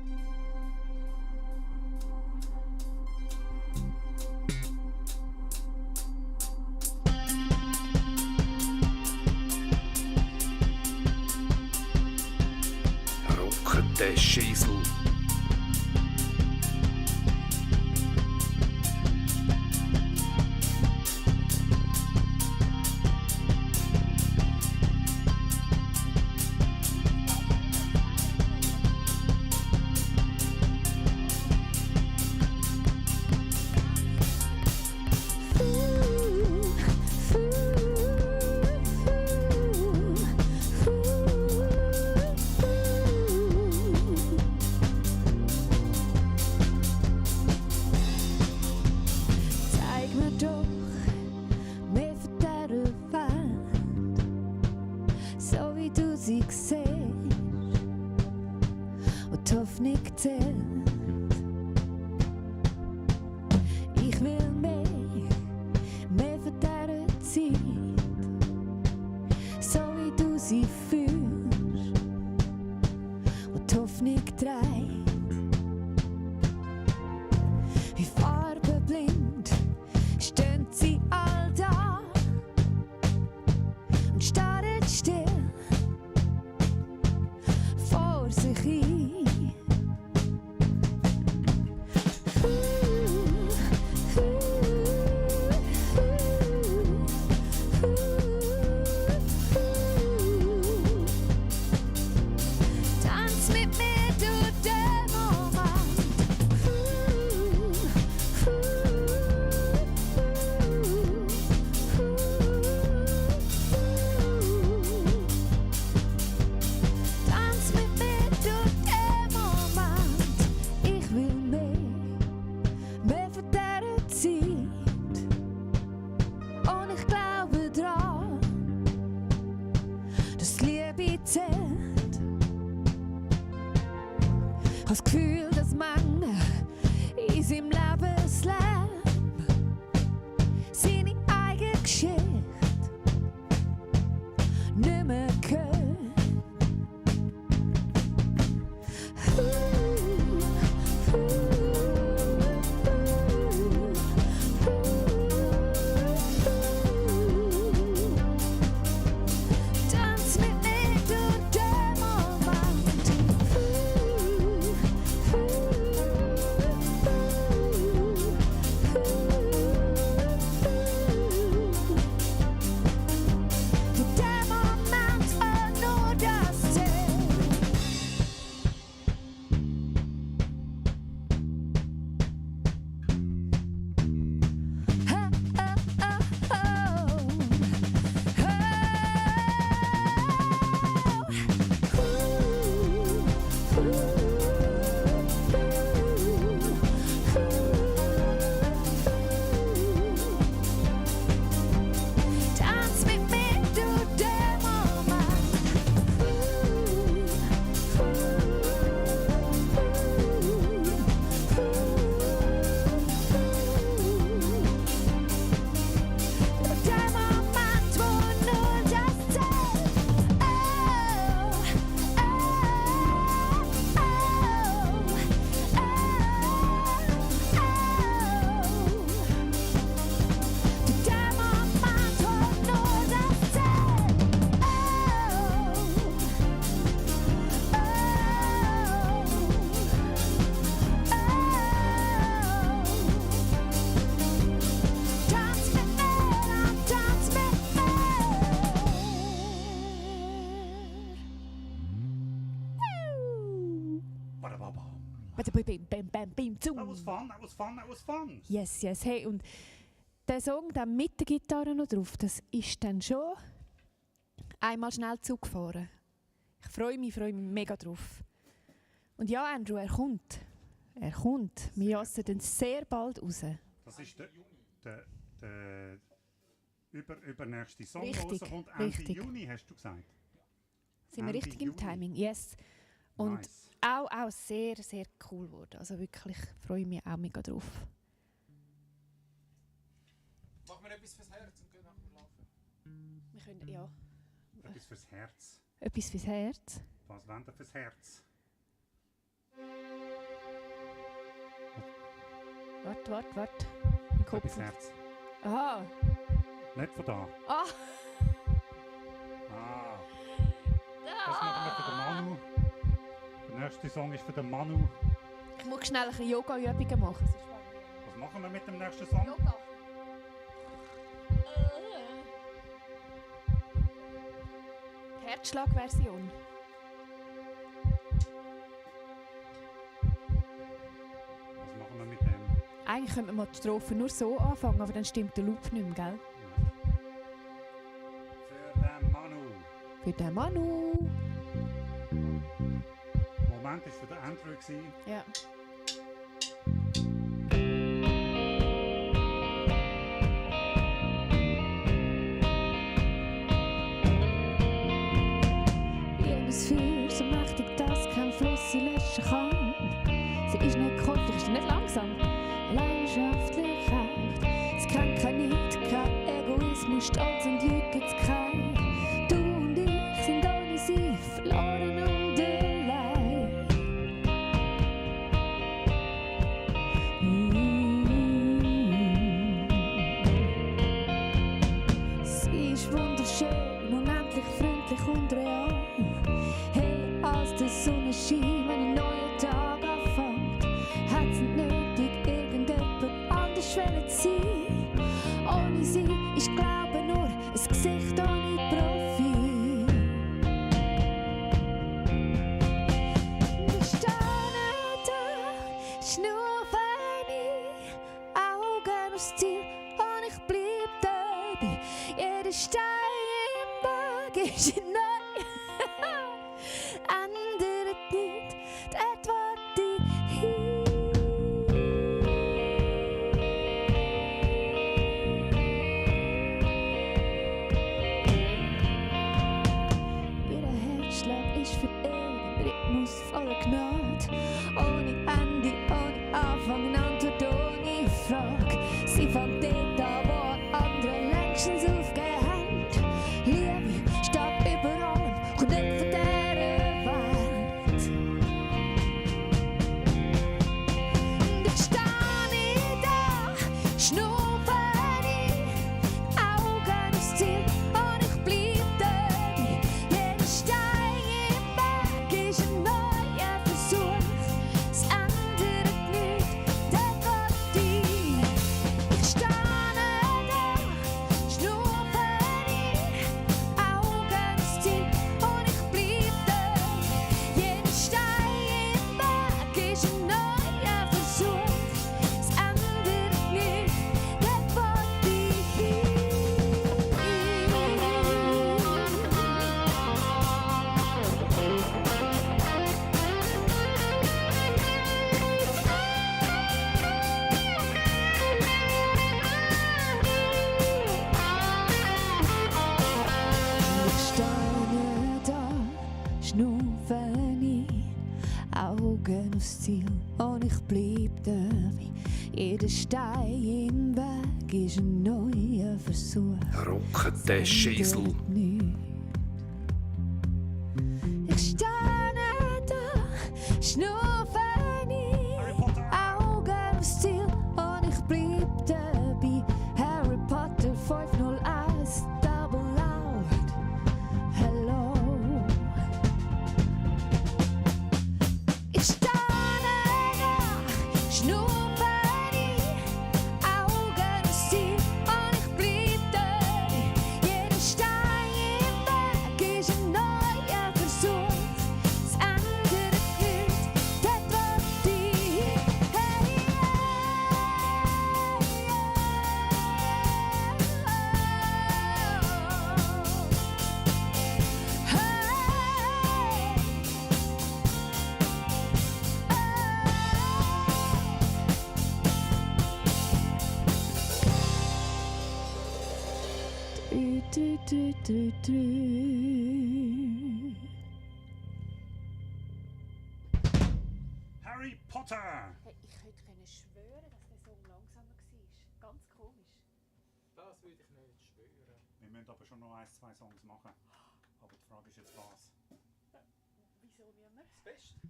Rocken der Schissel. Zeig mir doch mehr von dieser Welt, so wie du sie siehst und die Hoffnung zählt. Ich will mehr von dieser Zeit, so wie du sie fühlst und die Hoffnung trägt. Wie farbenblind stehen sie all da und starren still vor sich hin. Tanz mit mir durch den Moment. das Gefühl, dass Männer in seinem Lebensleben seine eigene Geschichte nicht mehr gehört. That was fun. Yes. Hey, und der Song der mit der Gitarre noch drauf, das ist dann schon einmal schnell zugefahren. Ich freue mich mega drauf. Und ja, Andrew, er kommt. Wir jassen dann sehr bald raus. Das ist der übernächste Song, der richtig, rauskommt. Ende richtig. Juni, hast du gesagt? Sind wir richtig im Timing? Yes. Und nice. auch sehr, sehr cool geworden. Also wirklich freue ich mich auch mega drauf. Machen wir etwas fürs Herz und gehen nachher laufen. Wir können, ja. Etwas fürs Herz. Etwas fürs Herz. Was wollen wir fürs Herz? Warte. Mein Kopf. Etwas Herz. Aha. Nicht von da. Ah. Das machen wir für den Manu. Der nächste Song ist für den Manu. Ich muss schnell ein bisschen Yoga-Übungen machen. Was machen wir mit dem nächsten Song? Yoga. Die Herzschlag-Version. Was machen wir mit dem? Eigentlich könnte man die Strophe nur so anfangen, aber dann stimmt der Loop nicht mehr, gell? Für den Manu. Moment war für den Andrew. Ja. Liebesfeuer, so mächtig, dass kein Fluss sie löschen kann. Sie ist nicht käuflich, ist nicht langsam, leidenschaftlich echt. Sie kennt kein Neid, kein Egoismus, Stolz und Lüge gibt's kein. Du und ich sind ohne sie verloren und allein. Sie ist wunderschön, unendlich freundlich und real. Hell als der Sonnenschein, wenn ein neuer Tag anfängt. Hat sie nötig, irgendjemand anders zu sein. Ohne sie ist Glaube nur ein Gesicht ohne Profil. Wir stehen da, schnurren Augen aufs Ziel und ich bleib dabei. Jeder Stein im Weg ist neu, ändert nicht, dort wollte ich hin. Ihr Herzschlag ist für ewig, Rhythmus voller Gnade. Augen aufs Ziel und ich bleib dabei. Jeder Stein im Weg ist ein neuer Versuch. Rocket der Schäsel. Ich stehe da, schnurfe nie, Augen aufs Ziel und ich bleib dabei. Harry Potter 501, double loud, hello. Ich stehe da, schnurfe nie, Augen aufs Ziel und ich bleib dabei. Jeder Stein im Weg ist ein neuer Versuch. Es ändert nichts, dort wo ich hin. Hey, Harry Potter! Hey, ich hätte schwören, dass der Song langsamer war. Ganz komisch. Das würde ich nicht schwören. Wir müssen aber schon noch 1-2 Songs machen. Aber die Frage ist jetzt was? Wieso müssen wir? Das Beste.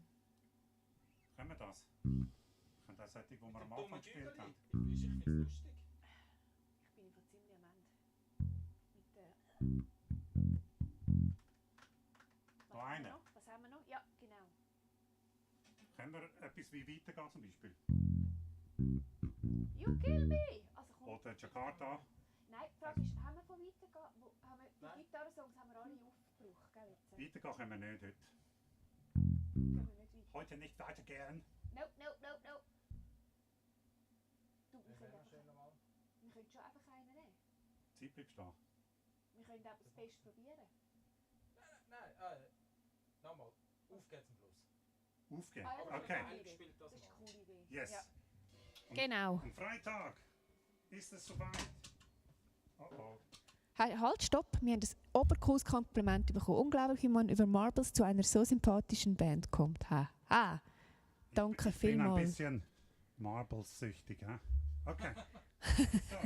Können wir das? Können das solche, die wir am Anfang gespielt haben? Ich finde es lustig. Ich bin einfach ziemlich am Ende. Mit der... Noch eine? Was haben wir noch? Ja, genau. Können wir etwas wie weitergehen zum Beispiel? You kill me! Also komm. Oder Jakarta? Nein, die Frage ist, haben wir von weitergehen? Haben wir, die Nein. Gitarrensongs haben wir alle aufgebraucht, gell jetzt? Weitergehen können wir nicht heute. Können wir nicht weiter. Heute nicht weitergehen. Nope, nope, nope, nope. Du, wir Wir können, hören einfach, schön nochmal. wir können schon einfach einen nehmen. Zeit bleibt stehen. Wir können auch das Beste probieren. Nein, nochmal. Auf geht's zum Schluss. Aufgehen. Ah, ja, das ist Okay. eine coole Idee. Eingespielt das Das ist eine mal. coole Idee. Yes. Ja. Und Genau. Am Freitag ist es soweit. Oh oh. Hey, halt, stopp. Wir haben ein obercooles Kompliment bekommen. Unglaublich, wie man über Marbles zu einer so sympathischen Band kommt. Ha. Ha. Danke Ich bin ein vielmals. bisschen Marbles-süchtig. Okay. So.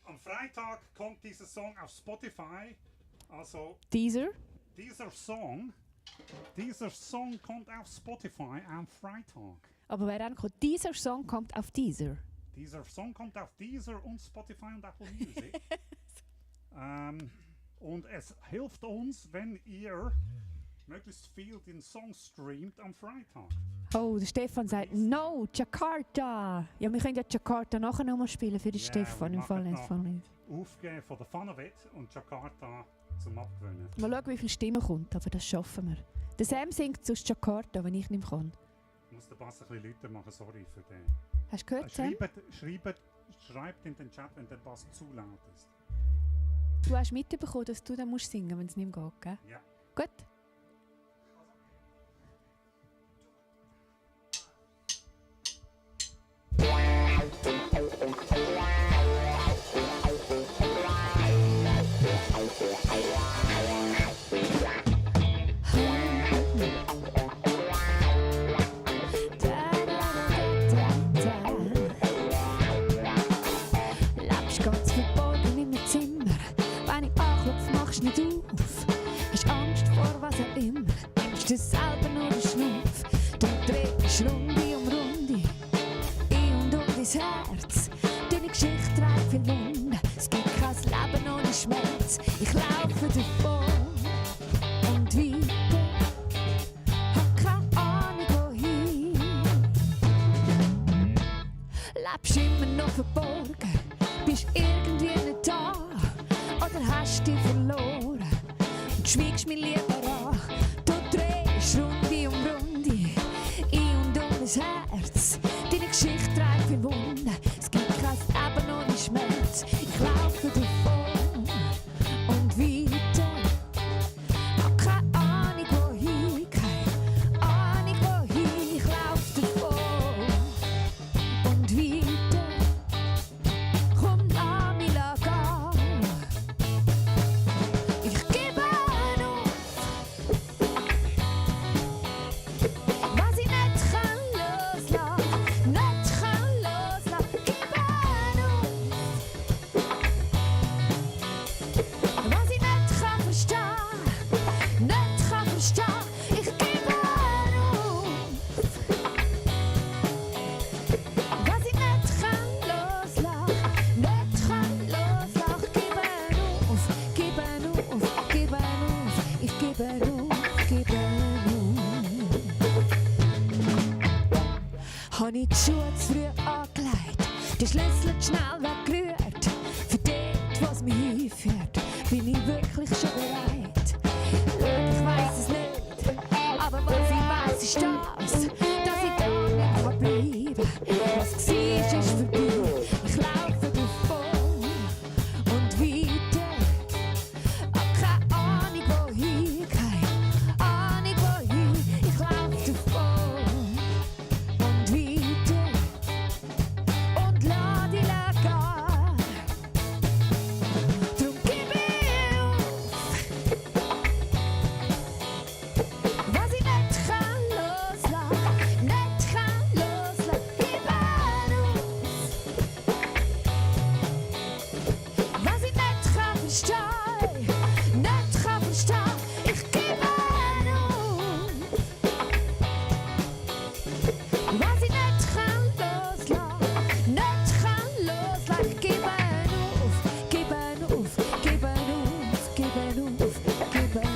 Am Freitag kommt dieser Song auf Spotify. Also Deezer. dieser Song kommt auf Spotify am Freitag. Aber wer dann kommt, dieser Song kommt auf Deezer. Dieser Song kommt auf Deezer und Spotify und Apple Music. Und es hilft uns, wenn ihr möglichst viel den Song streamt am Freitag. Oh, der Stefan sagt, no, Jakarta. Ja, wir können ja Jakarta nachher nochmal spielen für den Ja, Stefan. wir Im Fall machen nicht. noch. Fall nicht. Aufgeben von the fun of it und Jakarta zum Abgewöhnen. Mal schauen, wie viele Stimmen kommt, aber das schaffen wir. Der Sam singt sonst Jakarta, wenn ich nicht mehr kann. Ich muss den Bass ein bisschen lauter machen, sorry für den. Hast du gehört, Sam? Schreibt in den Chat, wenn der Bass zu laut ist. Du hast mitbekommen, dass du dann musst singen, wenn es nicht mehr geht, gell? Ja. Gut. Lebst ganz verborgen in meinem Zimmer. Wenn ich anklopfe, machst du nicht auf. Hast Angst vor was auch immer. Nimmst du selber nur den Schnuff. Du drehst Runde um Runde. In und um dein Herz. Deine Geschichte trägt viel Wunden. Es gibt kein Leben ohne Schmerz. Ich laufe davon und weiter. Hab keine Ahnung wohin. Lebst immer noch verborgen. Bist irgendwie nicht da. Oder hast dich verloren und schweigst mich lieber an. Du drehst Runde um Runde, in und um dein Herz. Deine Geschichte trägt viel Wunden. Es gibt kein Leben ohne Schmerz. Ich laufe davon und weiter. Hab keine Ahnung wohin, keine Ahnung wohin. Ich laufe davon und weiter. Komm, lass mich gehen. Ich gebe auf, was mich hinführt, bin ich wirklich schon bereit. Ich weiss es nicht, aber was ich weiss ist das, dass ich da nicht bleiben kann. Was war, ist vorbei, ich laufe davon und weiter. Keine Ahnung wohin, keine Ahnung wohin, ich laufe davon und weiter und lass dich gehen. Drum gib ich auf, was ich nicht kann loslassen, nicht kann loslassen, gib auf, was ich nicht kann verstehen, nicht kann verstehen, ich gebe auf, was ich nicht kann loslassen, nicht kann loslassen, ich gebe auf, gebe auf, gebe auf, gebe auf, gebe auf.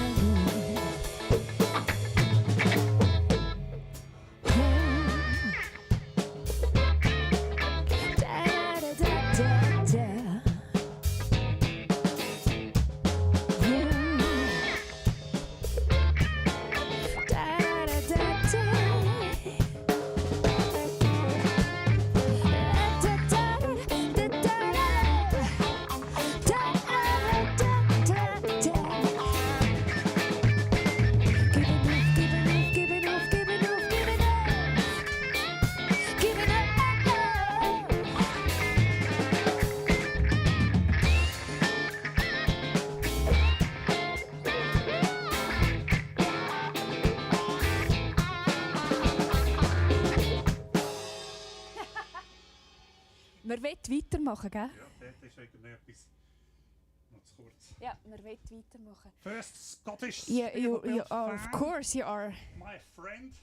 Da, da, da, da, da. Wir wollen weitermachen, gell? Ja, dort ist irgendetwas noch zu kurz. Ja, wir wollen weitermachen. First Scottish You Spielberg are, of fan, course, you are my friend.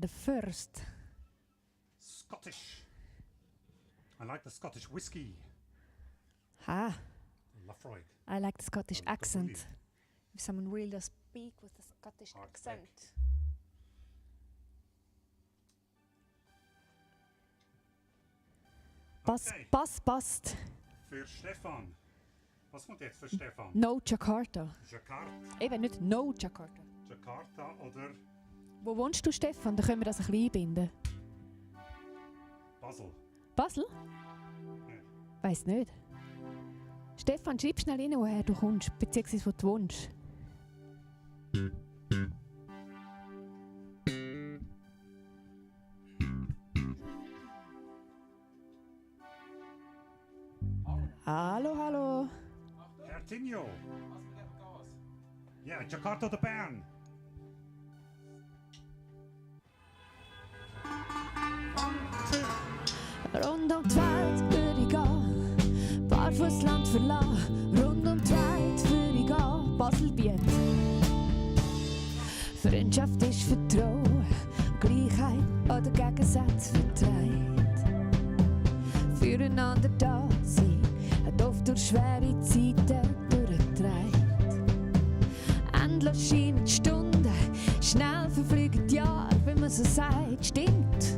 the first. Scottish. I like the Scottish whiskey. Ah, Lafroig. I like the Scottish Oh, accent. believe. If someone really does speak with a Scottish Okay. accent. Okay. Passt. Für Stefan. Was kommt jetzt für Stefan? No Jakarta. Jakarta, Eben nicht No Jakarta. Jakarta oder Wo wohnst du, Stefan? Dann können wir das ein bisschen einbinden. Basel? Basel? Ja. Weiss nicht. Stefan, schreib schnell rein, woher du kommst, beziehungsweise wo du wohnst. Hallo. Hertinho. Lass mich geben Gas. Ja, Jakarta oder Bern? Rund um die Welt würde ich gehen, barfuß Land verlassen. Rund um die Welt würde ich gehen, Baselbiet. Freundschaft ist Vertrauen, Gleichheit oder Gegensatz vertreibt. Füreinander da sein, hat oft durch schwere Zeiten durchgetragen. Endlos scheinen die Stunden, schnell verfliegen die Jahre, wenn man so sagt, stimmt.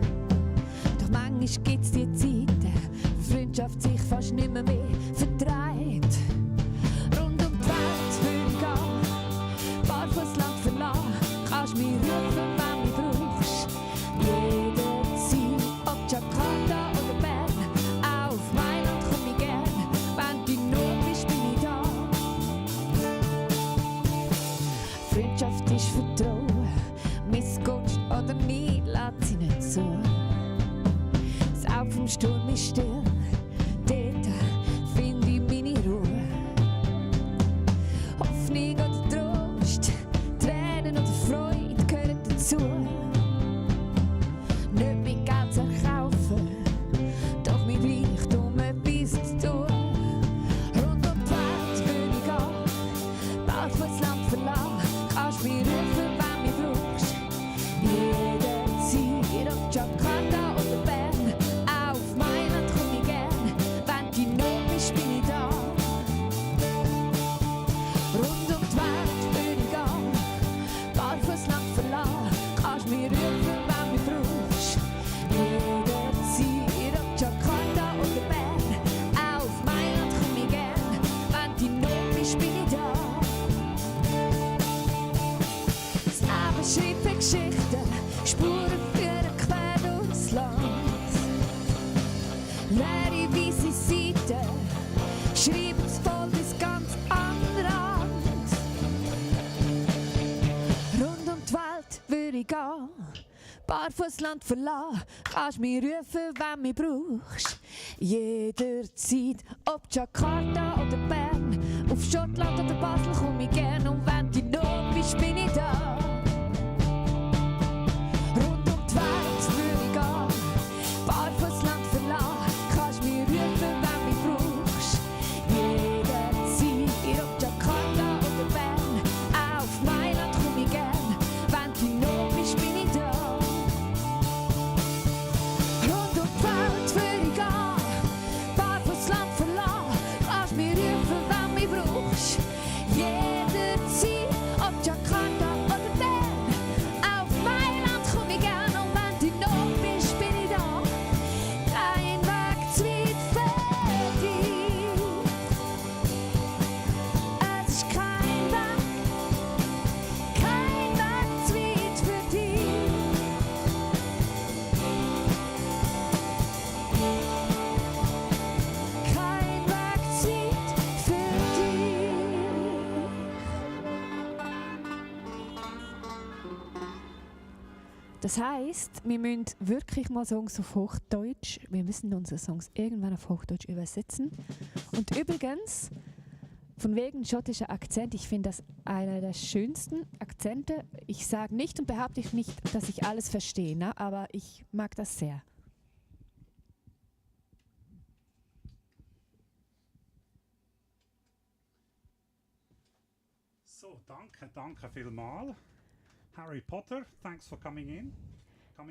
Doch manchmal gibt's die Zeiten, wo Freundschaft sich fast nicht mehr vertreibt. Rund um die Welt würde ich gehen, barfuß Land verlassen, kannst mich rufen, wenn du brauchst. Jederzeit, ob Jakarta oder Bern, auch auf Mailand komm ich gern, wenn du not bist, bin ich da. Freundschaft ist Vertrauen, missgutst oder nicht, lässt sie nicht so. Das Auge vom Sturm ist still, dort finde ich meine Ruhe. Hoffnung oder Trost, Tränen oder Freude gehören dazu. Nicht mit Geld zu kaufen, doch mit Reichtum etwas zu tun. Rund um die Welt würde ich gehen, barfuß Land verlassen, kannst mich rufen, wenn du mich brauchst. Jederzeit, ob Jakarta oder Bern, auch auf Mailand komm ich Barfußland verlassen, kannst mich rufen, wenn mich brauchst. Jederzeit, ob Jakarta oder Bern, auf Schottland oder Basel komm ich gern. Und wenn du noch bist, bin ich da. Rund um die Welt würde ich gehen, Barfußland verlassen, kannst mich rufen, wenn mich brauchst. Jederzeit, ob Jakarta oder Bern, auf Mailand komm ich gern. Wenn du noch bist, bin ich da. Rund um die Welt würde ich gehen, Barfußland verlassen, kannst mich rufen, wenn mich brauchst. Jederzeit, ob Jakarta oder Bern, auf Mailand komm ich gern. Und wenn du noch bist, bin ich da. Kein Weg zu weit für dich. Es ist kein Weg zu weit für dich. Kein Weg zu weit für dich. Das heisst, wir müssen wirklich mal Songs auf Hochdeutsch, wir müssen unsere Songs irgendwann auf Hochdeutsch übersetzen. Und übrigens, von wegen schottischer Akzent, ich finde das einer der schönsten Akzente. Ich sage nicht und behaupte nicht, dass ich alles verstehe, ne? Aber ich mag das sehr. So, danke vielmal. Harry Potter, thanks for coming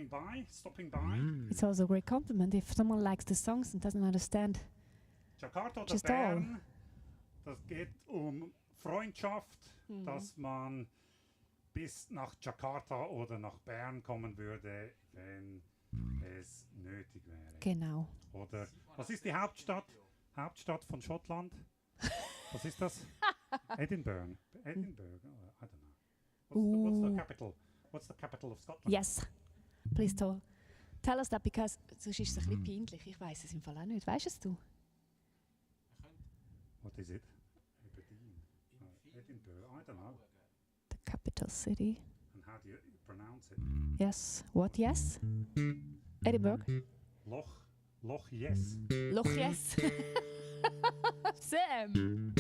by, stopping by. It's also a great compliment if someone likes the songs and doesn't understand. Jakarta oder Just Bern, das geht um Freundschaft, dass man bis nach Jakarta oder nach Bern kommen würde, wenn es nötig wäre. Genau. Oder was ist die Hauptstadt von Schottland? Was ist das? Edinburgh. Edinburgh. Oh, I don't know. What's the capital? What's the capital of Scotland? Yes. Please tell us that, because sonst ist es ein bisschen peinlich. Ich weiß es im Fall auch nicht. Weißt es du? What is it? Aberdeen. Edinburgh. I don't know. The capital city. And how do you pronounce it? Yes. What? Yes? Edinburgh. Loch yes. Loch yes. Sam.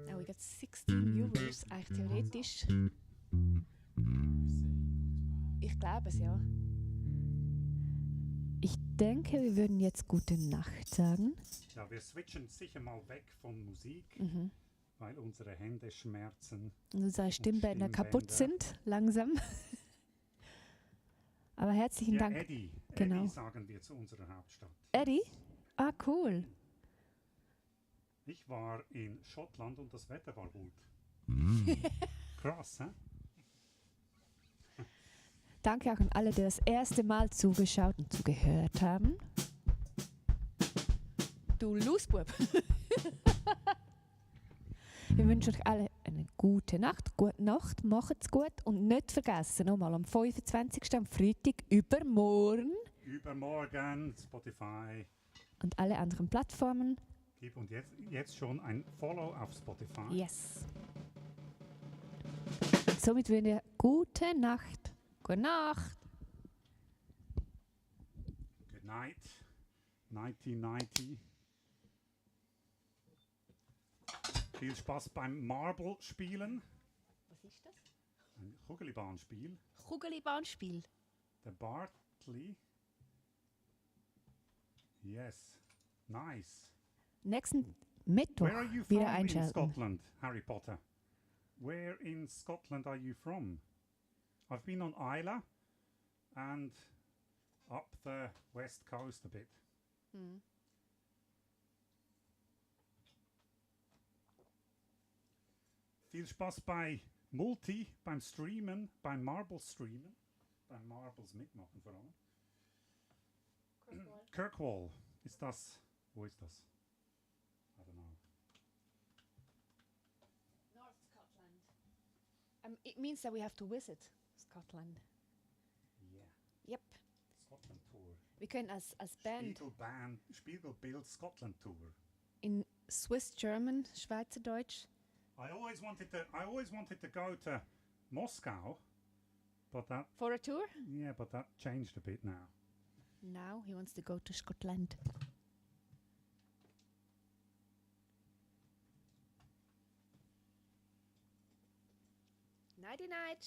Now we got 16 Euros, eigentlich theoretisch. Ich glaube es, ja. Ich denke, wir würden jetzt gute Nacht sagen. Ja, wir switchen sicher mal weg von Musik, weil unsere Hände schmerzen. Und unsere Stimmbänder kaputt sind, langsam. Aber herzlichen Ja, Dank. Eddie Genau. sagen wir zu unserer Hauptstadt. Eddie? Ah, cool. Ich war in Schottland und das Wetter war gut. Krass, hä? Danke auch an alle, die das erste Mal zugeschaut und zugehört haben. Du Losbub. Wir wünschen euch alle eine gute Nacht, macht's gut und nicht vergessen, nochmal am 25. am Freitag übermorgen Übermorgen, Spotify. und alle anderen Plattformen. Gib uns jetzt schon ein Follow auf Spotify. Yes. Somit wünschen wir gute Nacht. Gute Nacht. Good night. 1990. Viel Spaß beim Marble-Spielen. Was ist das? Ein Kugelbahnspiel. Kugelbahnspiel. Der Bartley. Yes. Nice. Nächsten Mittwoch Where are you wieder from in einschalten. Scotland, Harry Potter? Where in Scotland are you from? I've been on Islay and up the west coast a bit. Viel Spaß bei beim Streamen, beim Marbles Streamen, beim Marbles mitmachen vor allem. Kirkwall, ist das, wo ist das? I don't know. North Scotland. It means that we have to visit Scotland. Yeah. Yep. Scotland Tour. Wir können als Band Spiegelbild Scotland Tour. in Swiss German, Schweizerdeutsch. I always wanted to go to Moscow, but that For a tour? but that changed a bit now. Now he wants to go to Scotland. Nighty night.